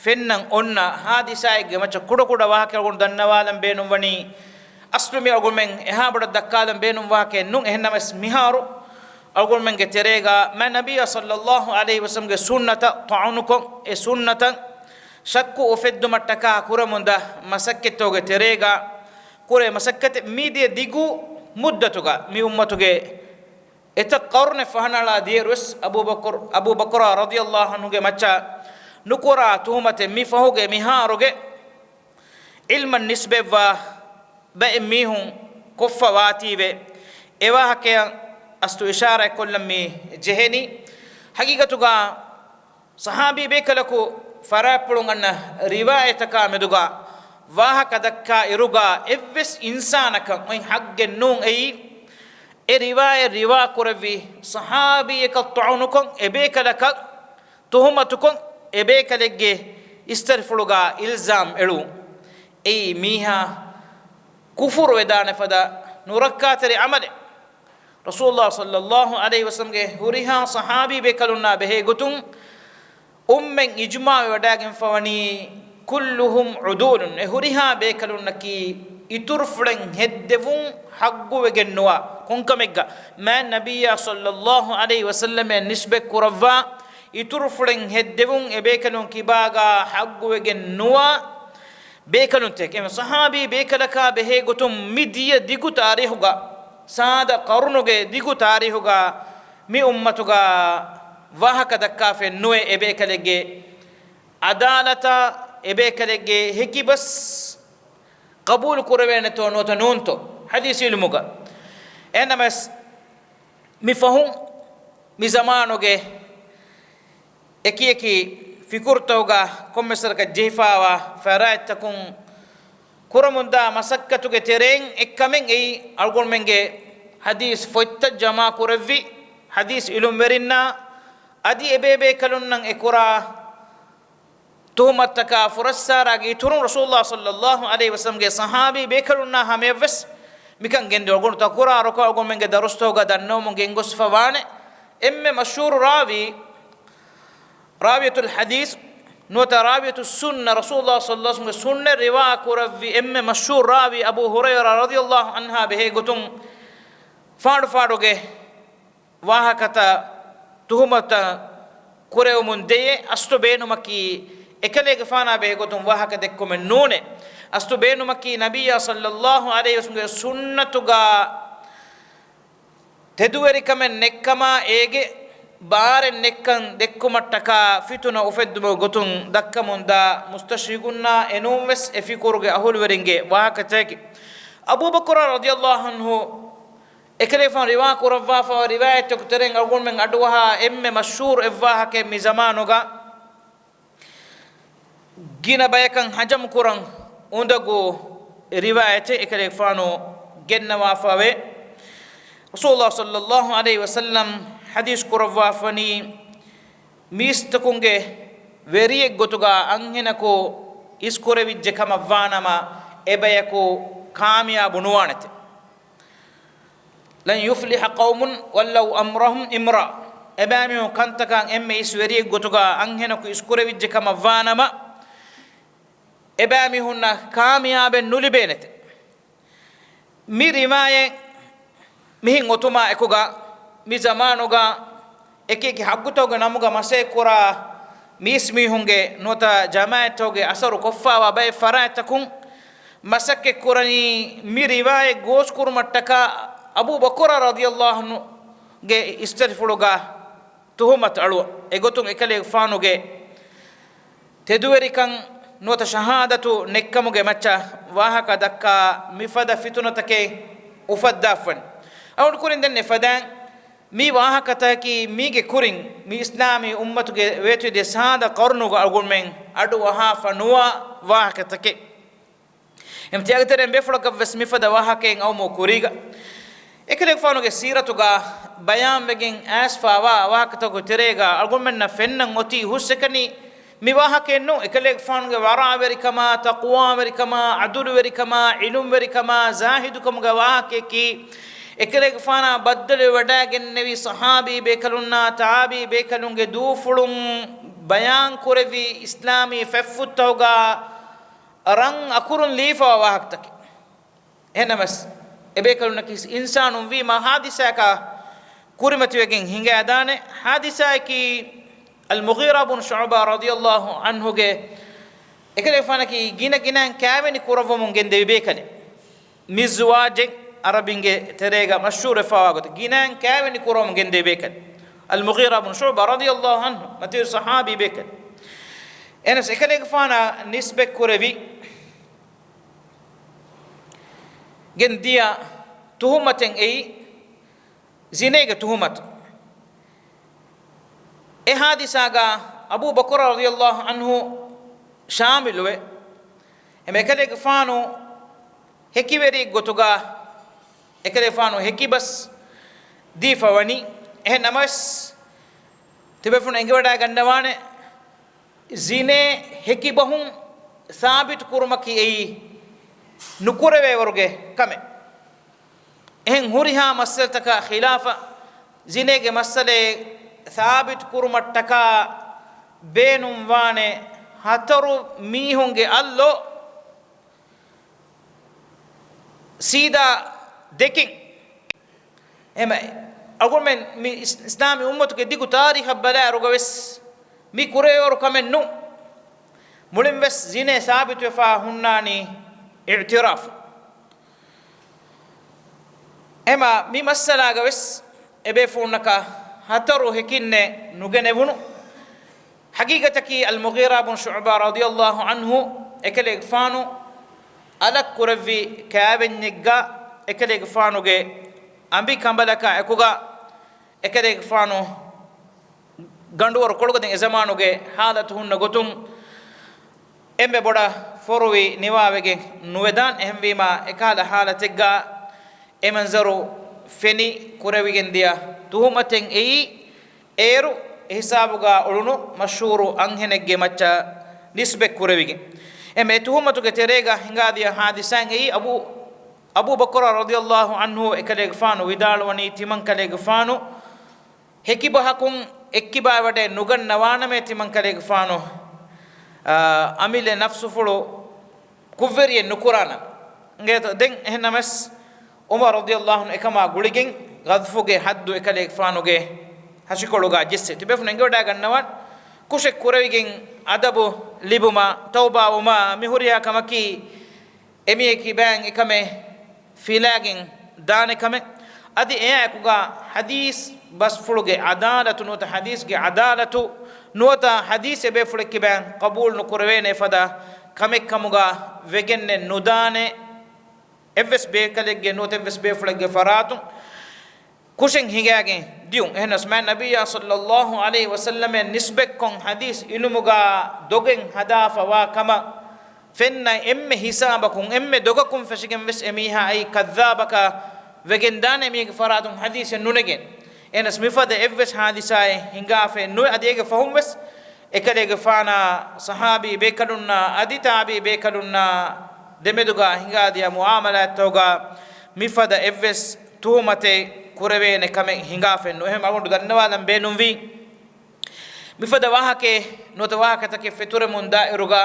ފެންނަން އޮންނަ ހާދިސާއެއްގެ މައްޗަށް ކުޑަކުޑަ ވާހަކަ އަޅުގަނޑު ދަންނަވާލަން ބޭނުންވަނީ، އަސްލު މި އަޅުގަނޑުމެން އެހާ ބޮޑަށް ދައްކާލަން ބޭނުން ވާހަކައެއް ނޫން. އެހެންނަމަވެސް މިހާރު އަޅުގަނޑުމެންގެ ތެރޭގަ މާތް ނަބިއްޔާ ޞައްލަﷲ ޢަލައިހި ވަސައްލަމްގެ ސުންނަތަށް ޠަޢުނުކޮށް، އެ ސުންނަތަށް ޝައްކު އުފެއްދުމަށްޓަކާ ކުރަމުންދާ މަސައްކަތްތަކުގެ ތެރޭގަ ކުރޭ މަސައްކަތެއް މިދިޔަ ދިގު މުއްދަތުގަ މި އުއްމަތުގެ އެތައް ޤަރުނެއް ފަހަނަޅާ ދިޔައިރުވެސް އަބޫ ބަކުރު، އަބޫ ބަކުރާ ރަޟިޔަﷲ ޢަންހުގެ މައްޗަށް ނުކުރާ ތުހުމަތެއް މި ފަހުގެ މިހާރުގެ ޢިލްމަށް ނިސްބަތްވާ ބައެއް މީހުން ކޮށްފަ ވާތީވެ، އެ ވާހަކަޔަށް އަސްތު އިޝާރާތްކޮށްލަން މި ޖެހެނީ. ޙަޤީޤަތުގަ ޞަޙާބީ ބޭކަލަކު ފަރާތްޕުޅުން އަންނަ ރިވާޔަތަކާ މެދުގަ ވާހަކަ ދައްކާ އިރުގަ އެއްވެސް އިންސާނަކަށް އޮތް ޙައްޤެއް ނޫން އެއީ، އެ ރިވާޔަތް ރިވާ ކުރެއްވި ޞަޙާބީއަކަށް ޠަޢުނުކޮށް، އެ ބޭކަލަކަށް ތުހުމަތުކޮށް، އެ ބޭކަލެއްގެ އިސްތަށިފުޅުގަ އިލްޒާމް އެޅުވުން. އެއީ މީހާ ކުފުރު ވެދާނެ ފަދަ ނުރައްކާތެރި ޢަމަލެއް. ރަސޫލުﷲ ޞައްލަﷲ ޢަލައިހި ވަސައްލަމްގެ ހުރިހާ ޞަޙާބީ ބޭކަލުންނާ ބެހޭ ގޮތުން އުއްމަތް އިޖްމާޢުވެވަޑައިގެންފަވަނީ، كلهم عدول، އެ ހުރިހާ ބޭކަލުންނަކީ އިތުރުފުޅެއް ހެއްދެވުން ޙައްޤުވެގެން ނުވާ ކޮންކަމެއްގަ، މާތް ނަބިއްޔާ ޞައްލަﷲ ޢަލައިހި ވަސައްލަމަށް ނިސްބަތް ކުރައްވާ އިތުރުފުޅެއް ހެއްދެވުން އެ ބޭކަލުން ކިބާގަ ޙައްޤުވެގެން ނުވާ ބޭކަލުންތަކެއް. އެމެ ޞަޙާބީ ބޭކަލަކާ ބެހޭ ގޮތުން މި ދިޔަ ދިގު ތާރީޚުގަ، ސާދަ ޤަރުނުގެ ދިގު ތާރީޚުގަ މި އުއްމަތުގަ ވާހަކަ ދައްކާފައެއް ނުވޭ އެ ބޭކަލެއްގެ ޢަދާލަތާ، އެ ބޭކަލެއްގެ ހެކިބަސް ޤަބޫލު ކުރެވޭނެތޯ ނުވަތަ ނޫންތޯ ޙަދީޘް ޢިލްމުގަ. އެހެންނަމަވެސް މި ފަހުން މި ޒަމާނުގެ އެކި އެކި ފިކުރުތަކުގަ ކޮންމެސް ވަރަކަށް ޖެހިފާވާ ފަރާތްތަކުން ކުރަމުންދާ މަސައްކަތުގެ ތެރެއިން އެއްކަމެއް އެއީ، އަޅުގަނޑުމެންގެ ޙަދީޘް ފޮތްތައް ޖަމާކުރެއްވި ޙަދީޘް ޢިލްމުވެރިންނާ އަދި އެބޭބޭކަލުންނަށް އެކުރާ ތުހުމަތުތަކާ ފުރައްސާރާގެ އިތުރުން ރަސޫލުﷲ ޞައްލަﷲ ޢަލައިހި ވަސައްލަމްގެ ޞަޙާބީ ބޭކަލުންނާ ހަމަޔަށްވެސް މިކަން ގެންދިޔުން. އަޅުގަނޑު ތަކުރާރުކޮށް އަޅުގަނޑުމެންގެ ދަރުސްތަކުގަ ދަންނަވަމުން ގެންގޮސްފަ ވާނެ. އެންމެ މަޝްހޫރު ރާވީ، ރާވިޔަތުލް ޙަދީޘް ނުވަތަ ރާވިޔަތުއް ސުންނަ، ރަސޫލުﷲ ޞައްލަﷲ ޢަލައިހި ވަސައްލަމްގެ ސުންނަތް ރިވާ ކުރެއްވި އެންމެ މަޝްހޫރު ރާވީ އަބޫ ހުރައިރާ ރަޟިޔަﷲ ޢަންހާ ބެހޭ ގޮތުން ފާޑު ފާޑުގެ ވާހަކަތައް ތުހުމަތުތައް ކުރެވެމުން ދެޔޭ. އަސްލު ބޭނުމަކީ އެކަލޭގެފާނާ ބެހޭ ގޮތުން ވާހަކަ ދެއްކުމެއް ނޫނޭ. އަސްލު ބޭނުމަކީ ނަބިއްޔާ ޞައްލަﷲ ޢަލައިހި ވަސައްލަމްގެ ސުންނަތުގަ ތެދުވެރިކަމެއް ނެތްކަމާ އޭގެ ބާރެއް ނެތްކަން ދެއްކުމަށްޓަކާ ފިތުނަ އުފެއްދުމުގެ ގޮތުން ދައްކަމުންދާ މުސްތަޝްރިޤުންނާ އެނޫންވެސް އެ ފިކުރުގެ އަހުލުވެރިންގެ ވާހަކަތަކެއް. އަބޫބަކުރާ ރަޟިޔަﷲ ޢަންހު އެކަލޭގެފާނު ރިވާ ކުރައްވާފައިވާ ރިވާޔަތްތަކުގެ ތެރެއިން އަޅުގަނޑުމެން އަޑުއަހާ އެންމެ މަޝްހޫރު އެއްވާހަކައެއް މި ޒަމާނުގަ ގިނަ ބަޔަކަށް ހަޖަމް ކުރަން އުނދަގޫ ރިވާޔަތެއް އެކަލޭގެފާނު ގެންނަވާފައިވޭ. ރަސޫލުﷲ ޞައްލަﷲ ޢަލައިހި ވަސައްލަމް ޙަދީޘް ކުރައްވާފަނީ، މީސްތަކުންގެ ވެރިއެއްގޮތުގަ އަންހެނަކު އިސްކުރެވިއްޖެ ކަމަށްވާނަމަ، އެބަޔަކު ކާމިޔާބު ނުވާނެތެ. لن يفلح قوم ولوا أمرهم امرأة. އެބައިމީހުން ކަންތަކަށް އެންމެ އިސް ވެރިއެއްގޮތުގަ އަންހެނަކު އިސްކުރެވިއްޖެ ކަމަށްވާނަމަ، އެބައިމީހުންނަށް ކާމިޔާބެއް ނުލިބޭނެތެ. މި ރިވާޔަތް މިހެން އޮތުމާ އެކުގަ، މި ޒަމާނުގަ އެކިއެކި ޙައްޤުތަކުގެ ނަމުގަ މަސައްކަތްކުރާ މީސްމީހުންގެ ނުވަތަ ޖަމާޢަތްތަކުގެ އަސަރު ކޮށްފައިވާ ބައެއް ފަރާތްތަކުން މަސައްކަތްކުރަނީ މި ރިވާޔަތް ގޯސްކުރުމަށްޓަކާ އަބޫ ބަކުރާ ރަޟިޔަﷲ ޢަންހުގެ އިސްތަށިފުޅުގަ ތުހުމަތު އަޅުވަން. އެގޮތުން އެކަލޭގެފާނުގެ ތެދުވެރިކަން ނުވަތަ ޝަހާދަތު ނެތްކަމުގެ މައްޗަށް ވާހަކަ ދައްކާ މިފަދަ ފިތުނަތަކެއް އުފައްދާފަން. އަޅުގަނޑު ކުރިން ދެންނެވި ފަދައިން މި ވާހަކަތަކަކީ މީގެ ކުރިން މި އިސްލާމީ އުއްމަތުގެ ވޭތުވެދިޔަ ސާދަ ޤަރުނުގަ އަޅުގަނޑުމެން އަޑު އަހާފަ ނުވާ ވާހަކަތަކެއް. އެމްތިޔާގެ ތެރެއިން ބޭފުޅަކަށްވެސް މިފަދަ ވާހަކައެއް އައުމު ކުރީގަ، އެކަލޭގެފާނުގެ ސީރަތުގަ ބަޔާންވެގެން އައިސްފައިވާ ވާހަކަތަކުގެ ތެރޭގަ އަޅުގަނޑުމެންނަށް ފެންނަން އޮތީ ހުސްއެކަނި މި ވާހަކައެއް ނޫން. އެކަލޭގެފާނުގެ ވަރާވެރިކަމާ، ތަޤްވާވެރިކަމާ، ޢަދުލުވެރިކަމާ، ޢިލްމުވެރިކަމާ، ޒާހިދުކަމުގެ ވާހަކައަކީ، އެކަލޭގެފާނާ ބައްދަލުވެވަޑައިގެންނެވި ޞަޙާބީ ބޭކަލުންނާ ތާބިޢީ ބޭކަލުންގެ ދޫފުޅުން ބަޔާންކުރެއްވި އިސްލާމީ ފަތްފުށްތަކުގަ ރަން އަކުރުން ލިޔެފައިވާ ވާހަކަތަކެއް. އެހެންނަމަވެސް، އެބޭކަލުންނަކީ އިންސާނުން ވީމާ ހާދިސާއަކާ ކުރިމަތިވެގެން ހިނގައިދާނެ. ހާދިސާއަކީ، އަލްމުޣީރާ ބުން ޝުޢުބާ ރަޟިޔަﷲ ޢަންހުގެ އެކަލޭގެފާނަކީ ގިނަ ގިނައިން ކާވެނި ކުރައްވަމުން ގެންދެވި ބޭކަލެއް. މިޒްވާޖެއް ޢަރަބިންގެ ތެރޭގަ މަޝްހޫރުވެފައިވާ ގޮތަށް ގިނައިން ކާވެނި ކުރައްވަމުން ގެންދެވި ބޭކަލެއް. އަލްމުޣީރާ ބުން ޝުޢުބާ ރަޟިޔަﷲ ޢަންހު މަތިވެރި ޞަޙާބީ ބޭކަލެއް. އެހެނަސް އެކަލޭގެފާނަށް ނިސްބަތްކުރެވި ގެންދިޔަ ތުހުމަތެއް އެއީ ޒިނޭގެ ތުހުމަތު. އެ ހާދިސާގަ އަބޫ ބަކުރާ ރަޟިޔަﷲ ޢަންހު ޝާމިލުވެ، އެމަ އެކަލޭގެފާނު ހެކިވެރިއެއްގޮތުގަ އެކަލޭގެފާނު ހެކިބަސް ދީފަވަނީ. އެހެން ނަމަވެސް، ތިބޭފުޅުން އެނގިވަޑައިގަންނަވާނެ، ޒިނޭ ހެކިބަހުން ސާބިތު ކުރުމަކީ އެއީ ނުކުރެވޭވަރުގެ ކަމެއް. އެހެން ހުރިހާ މައްސަލަތަކާ ޚިލާފަށް ޒިނޭގެ މައްސަލައެއް ސާބިތު ކުރުމަށްޓަކާ ބޭނުންވާނެ ހަތަރު މީހުންގެ އަށްލޯ ސީދާ ދެކެން. އެހެން އަޅުގަނޑުމެން މި އިސް-، އިސްލާމީ އުއްމަތުގެ ދިގު ތާރީޚަށް ބަލާއިރުގަވެސް މި ކުރެވޭވަރު ކަމެއް ނޫން. މުޅިންވެސް ޒިނޭ ސާބިތުވެފަ ހުންނާނީ އިޢުތިރާފު. އެހެން މި މައްސަލާގަވެސް އެބޭފުޅުންނަކަށް ހަތަރު ހެކިންނެއް ނުގެނެވުނު. ޙަޤީޤަތަކީ އަލްމުޣީރާ ބުން ޝުޢުބާ ރަޟިޔަﷲ ޢަންހު އެކަލޭގެފާނު އަލަށްކުރެއްވި ކާވެންޏެއްގަ އެކަލޭގެފާނުގެ އަނބިކަނބަލަކާ އެކުގަ އެކަލޭގެފާނު ގަނޑުވަރު ކޮޅުގަދަ އެ ޒަމާނުގެ ހާލަތު ހުންނަ ގޮތުން އެންމެ ބޮޑަށް ފޮރުވި ނިވާވެގެން ނުވެދާނެ. އެހެންވީމާ، އެކަހަލަ ހާލަތެއްގަ އެ މަންޒަރު ފެނި ކުރެވިގެން ދިޔަ ތުހުމަތެއް އެއީ، އޭރު އެ ހިސާބުގަ އުޅުނު މަޝްހޫރު އަންހެނެއްގެ މައްޗަށް ނިސްބަތް ކުރެވިގެން. އެ މެ ތުހުމަތުގެ ތެރޭގަ ހިނގާދިޔަ ހާދިސާއެއް އެއީ، އަބޫ، އަބޫ ބަކުރާ ރަޟިޔަﷲ ޢަންހު އެކަލޭގެފާނު ވިދާޅުވަނީ، ތިމަންކަލޭގެފާނު ހެކިބަހަކުން އެއްކިބާވަޑައެއް ނުގަންނަވާނަމޭ، ތިމަންކަލޭގެފާނު، އާ، އަމިއްލަ ނަފްސުފުޅު ކުށްވެރިއެއް ނުކުރާނަމޭ. އިނގޭތޯ؟ ދެން އެހެންނަމަސް، ޢުމަރު ރަޟިޔަﷲ ޢަންހު އެކަމާ ގުޅިގެން، ޣަޟްފުގެ ޙައްދު އެކަލޭގެފާނުގެ ހަށިކޮޅުގަ ޖެއްސެ ތިބޭފުޅުން އެނގިވަޑައިގަންނަވާން. ކުށެއް ކުރެވިގެން، އަދަބު ލިބުމާ، ތައުބާވުމާ، މި ހުރިހާ ކަމަކީ، އެމީހެއް ކިބައިން އެކަމެއް ފިލާގެން ދާނެ ކަމެއް. އަދި އެއާއެކުގަ ޙަދީޘް ބަސްފުޅުގެ ޢަދާލަތު ނުވަތަ ޙަދީޘްގެ ޢަދާލަތު ނުވަތަ ޙަދީޘް އެބޭފުޅެއް ކިބައިން ޤަބޫލު ނުކުރެވޭނެ ފަދަ ކަމެއް ކަމުގަ ވެގެންނެއް ނުދާނެ. އެއްވެސް ބޭކަލެއްގެ ނުވަތަ އެއްވެސް ބޭފުޅެއްގެ ފަރާތުން ކުށެއް ހިނގާގެން ދިޔުން. އެހެނަސް މާތް ނަބިއްޔާ ޞައްލަﷲ ޢަލައިހި ވަސައްލަމަށް ނިސްބަތްކޮށް ޙަދީޘް ޢިލްމުގަ ދޮގެއް ހަދާފަވާ ކަމަށް ފެންނަ އެންމެ ހިސާބަކުން، އެންމެ ދޮގަކުން ފެށިގެން ވެސް އެމީހާ އެއީ ކައްޛާބަކަށް ވެގެންދާނެ، އެމީހެއްގެ ފަރާތުން ޙަދީޘެއް ނުނެގެން. އެހެނަސް މިފަދަ އެއްވެސް ޙާދިސާއެއް ހިނގާފައެއް ނުވެ. އަދި އޭގެ ފަހުން ވެސް އެކަލޭގެފާނާ ޞަޙާބީ ބޭކަލުންނާ އަދި ތާބިޢީ ބޭކަލުންނާ ދެމެދުގަ ހިނގާދިޔަ މުޢާމަލާތްތަކުގަ މިފަދަ އެއްވެސް ތުހުމަތެއް ކުރެވޭނެ ކަމެއް ހިނގާފައެއް ނުވޭ. އެހެން އަޅުގަނޑު ދަންނަވާލަން ބޭނުންވީ، މިފަދަ ވާހަކައެއް ނުވަތަ ވާހަކަތަކެއް ފެތުރެމުން ދާއިރުގަ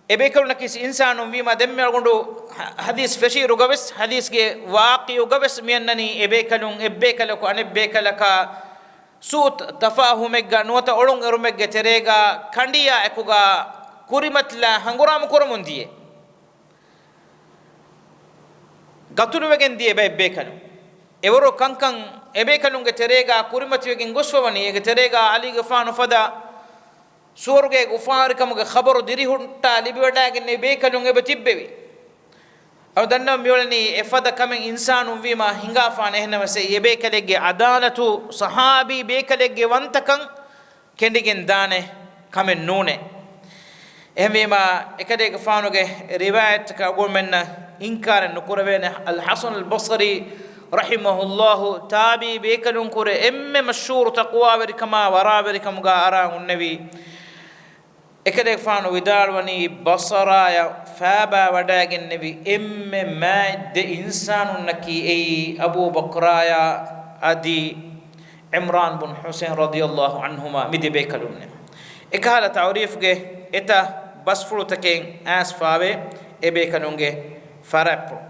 އެބޭކަލުންނަކީ އިންސާނުން ވީމާ، ދެންމެ އަޅުގަނޑު ޙަ-، ޙަދީޘް ފެށިއިރުގަވެސް، ޙަދީޘްގެ ވާޤިޢުގަވެސް މިއަންނަނީ އެބޭކަލުން އެއްބޭކަލަކު އަނެއްބޭކަލަކާ ސޫ ތަފާހުމެއްގަ ނުވަތަ އޮޅުން އެރުމެއްގެ ތެރޭގަ ކަނޑިޔާ އެކުގަ ކުރިމަތިލާ ހަނގުރާމަ ކުރަމުން ދިޔަ، ގަތުލުވެގެން ދިޔަ އެބޭކަލުން. އެވަރު ކަންކަން އެބޭކަލުންގެ ތެރޭގަ ކުރިމަތިވެގެން ގޮސްފަވަނީ، އޭގެ ތެރޭގަ ޢަލީގެފާނު ފަދަ ސުވަރުގޭގެ އުފާވެރިކަމުގެ ޚަބަރު ދިރިހުއްޓާ ލިބިވަޑައިގެންނެވި ބޭކަލުން އެބަ ތިއްބެވި. އަޅު ދަންނަވަން މިއުޅެނީ އެފަދަ ކަމެއް އިންސާނުން ވީމާ ހިނގާފާނެ. އެހެންނަމަސް އެ އެބޭކަލެއްގެ ޢަދާލަތު، ޞަޙާބީ ބޭކަލެއްގެ ވަންތަކަން ކެނޑިގެން ދާނެ ކަމެއް ނޫނޭ. އެހެންވީމާ، އެކަލޭގެފާނުގެ ރިވާޔަތްތަކަށް އަޅުގަނޑުމެންނަށް އިންކާރެއް ނުކުރެވޭނެ. އަލްޙަސަނުލް ބަޞްރީ ރަޙިމަހުﷲ ތާބިޢީ ބޭކަލުންކުރެ އެންމެ މަޝްހޫރު ތަޤްވާވެރިކަމާ ވަރާވެރިކަމުގަ އަރާ ހުންނެވި. އެކަލޭގެފާނު ވިދާޅުވަނީ، ބަޞަރާޔަށް ފާބާ ވަޑައިގެންނެވި އެންމެ މާތް ދެ އިންސާނުންނަކީ އެއީ އަބޫ ބަކްރާޔާ އަދި ޢިމްރާން ބުން ޙުސައިން ރަޟިޔަﷲ ޢަންހުމާ މި ދެ ބޭކަލުންނޭ. އެކަހަލަ ތަޢުރީފްގެ އެތައް ބަސްފުޅުތަކެއް އައިސްފާވޭ އެ ބޭކަލުންގެ ފަރާތްޕުޅު.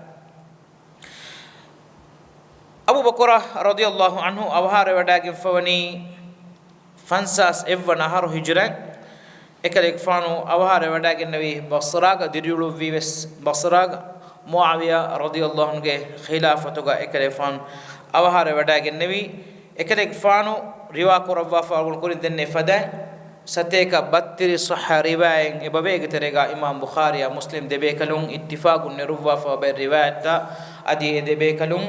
އަބޫ ބަކުރާ ރަޟިޔަﷲ ޢަންހު އަވަހާރަވެވަޑައިގެންފަވަނީ ފަންސާސް އެއްވަނަ އަހަރު ހިޖުރައިން. އެކަލޭގެފާނު އަވަހާރަވެވަޑައިގެންނެވީ ބަޞްރާގަ، ދިރިއުޅުއްވީ ވެސް ބަޞްރާގަ. މުޢާވިޔާ ރަޟިޔަﷲ ޢަންހުގެ ޚިލާފަތުގަ އެކަލޭގެފާނު އަވަހާރަވެވަޑައިގެންނެވީ. އެކަލޭގެފާނު ރިވާކުރައްވާފަ އަޅުގަނޑު ކުރިން ދެންނެވި ފަދައިން ސަތޭކަ ބައްތިރީސް ޞައްޙަ ރިވާޔަތް އެބަވޭ. އޭގެ ތެރޭގަ އިމާމް ބުޚާރީއާ މުސްލިމް ދެބޭކަލުން އިއްތިފާޤުން ނެރުއްވާފަ ބައެއް ރިވާޔަތްތައް. އަދި އެ ދެބޭކަލުން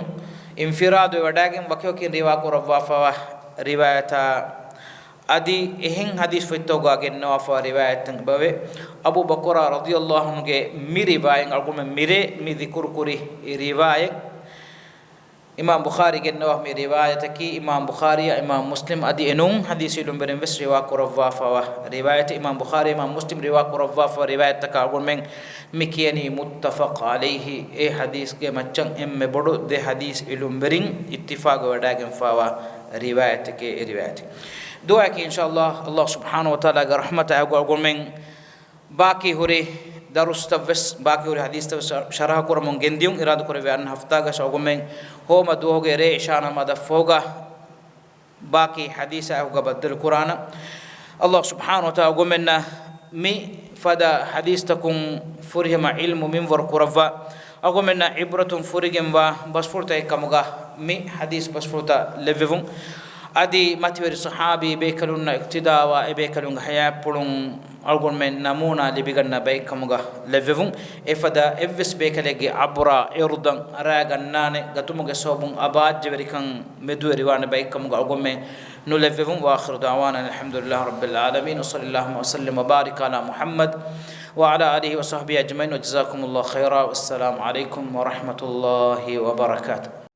އިންފިރާދުވެވަޑައިގެން ވަކިވަކިން ރިވާކުރައްވާފަވާ ރިވާޔަތާ. އަދި އެހެން ޙަދީޘް ފޮތްތަކުގަ ގެންނަވާފަވާ ރިވާޔަތްތައް އެބަވޭ. އަބޫ ބަކުރާ ރަޟިޔަﷲ ޢަންހުގެ މި ރިވާޔަތް އަޅުގަނޑުމެން މިރޭ މި ޛިކުރު ކުރި ރިވާޔަތް. އިމާމް ބުޚާރީ ގެންނަވާ މި ރިވާޔަތަކީ، އިމާމް ބުޚާރީއާ އިމާމް މުސްލިމް އަދި އެނޫން ޙަދީޘް ޢިލްމުވެރިން ވެސް ރިވާކުރައްވާފަވާ ރިވާޔަތެއް. އިމާމް ބުޚާރީ އިމާމް މުސްލިމް ރިވާކުރައްވާފަވާ ރިވާޔަތްތަކަށް އަޅުގަނޑުމެން މި ކިޔަނީ މުއްތަފަޤް ޢަލައިހި. އެ ޙަދީޘްގެ މައްޗަށް އެންމެ ބޮޑު ދެ ޙަދީޘް ޢިލްމުވެރިން އިއްތިފާޤުވެވަޑައިގެންފަވާ ރިވާޔަތެކޭ އެ ރިވާޔަތެއް. ދުޢާއަކީ އިންޝާﷲ، ﷲ ސުބްޙާނަހޫ ވަތަޢާލާގެ ރަޙްމަތާ އަގު އަޅުގަނޑުމެން ބާކީ ހުރި ދަރުސްތައް ވެސް، ބާކީ ހުރި ޙަދީޘްތައް ވެސް ޝަރަޙަ ކުރަމުން ގެންދިޔުން. އިރާދަ ކުރެއްވި އަންނަ ހަފްތާގަ އަޅުގަނޑުމެން ހޯމަ ދުވަހުގެ ރޭ ޢިޝާ ނަމާދަށް ފަހުގަ ބާކީ ޙަދީޘާ އެކުގަ ބައްދަލު ކުރާނަން. ﷲ ސުބްޙާނަހޫ ވަތަޢާލާ އަޅުގަނޑުމެންނަށް މި ފަދަ ޙަދީޘްތަކުން ފުރިހަމަ ޢިލްމު މިންވަރު ކުރައްވާ، އަޅުގަނޑުމެންނަށް ޢިބްރަތުން ފުރިގެންވާ ބަސްފުޅުތަކެއް ކަމުގަ މި ޙަދީޘް ބަސްފުޅުތައް ލެއްވެވުން. އަދި މަތިވެރި ޞަޙާބީ ބޭކަލުންނަށް އިޤްތިދާވާ އެބޭކަލުންގެ ޙަޔާތްޕުޅުން އަޅުގަނޑުމެން ނަމޫނާ ލިބިގަންނަ ބައެއްކަމުގަ ލެއްވެވުން. އެފަދަ އެއްވެސް ބޭކަލެއްގެ އަބުރާ އިރުދަށް ރާގަންނާނެ ގަތުމުގެ ސަބަބުން އަބާއްޖަވެރިކަން މެދުވެރިވާނެ ބައެއްކަމުގަ އަޅުގަނޑުމެން ނުލެއްވެވުން. وآخر دعوانا أن الحمد لله رب العالمين، وصلى اللهم وسلم وبارك على محمد وعلى آله وصحبه أجمعين، وجزاكم الله خيرا، والسلام عليكم ورحمة الله وبركاته.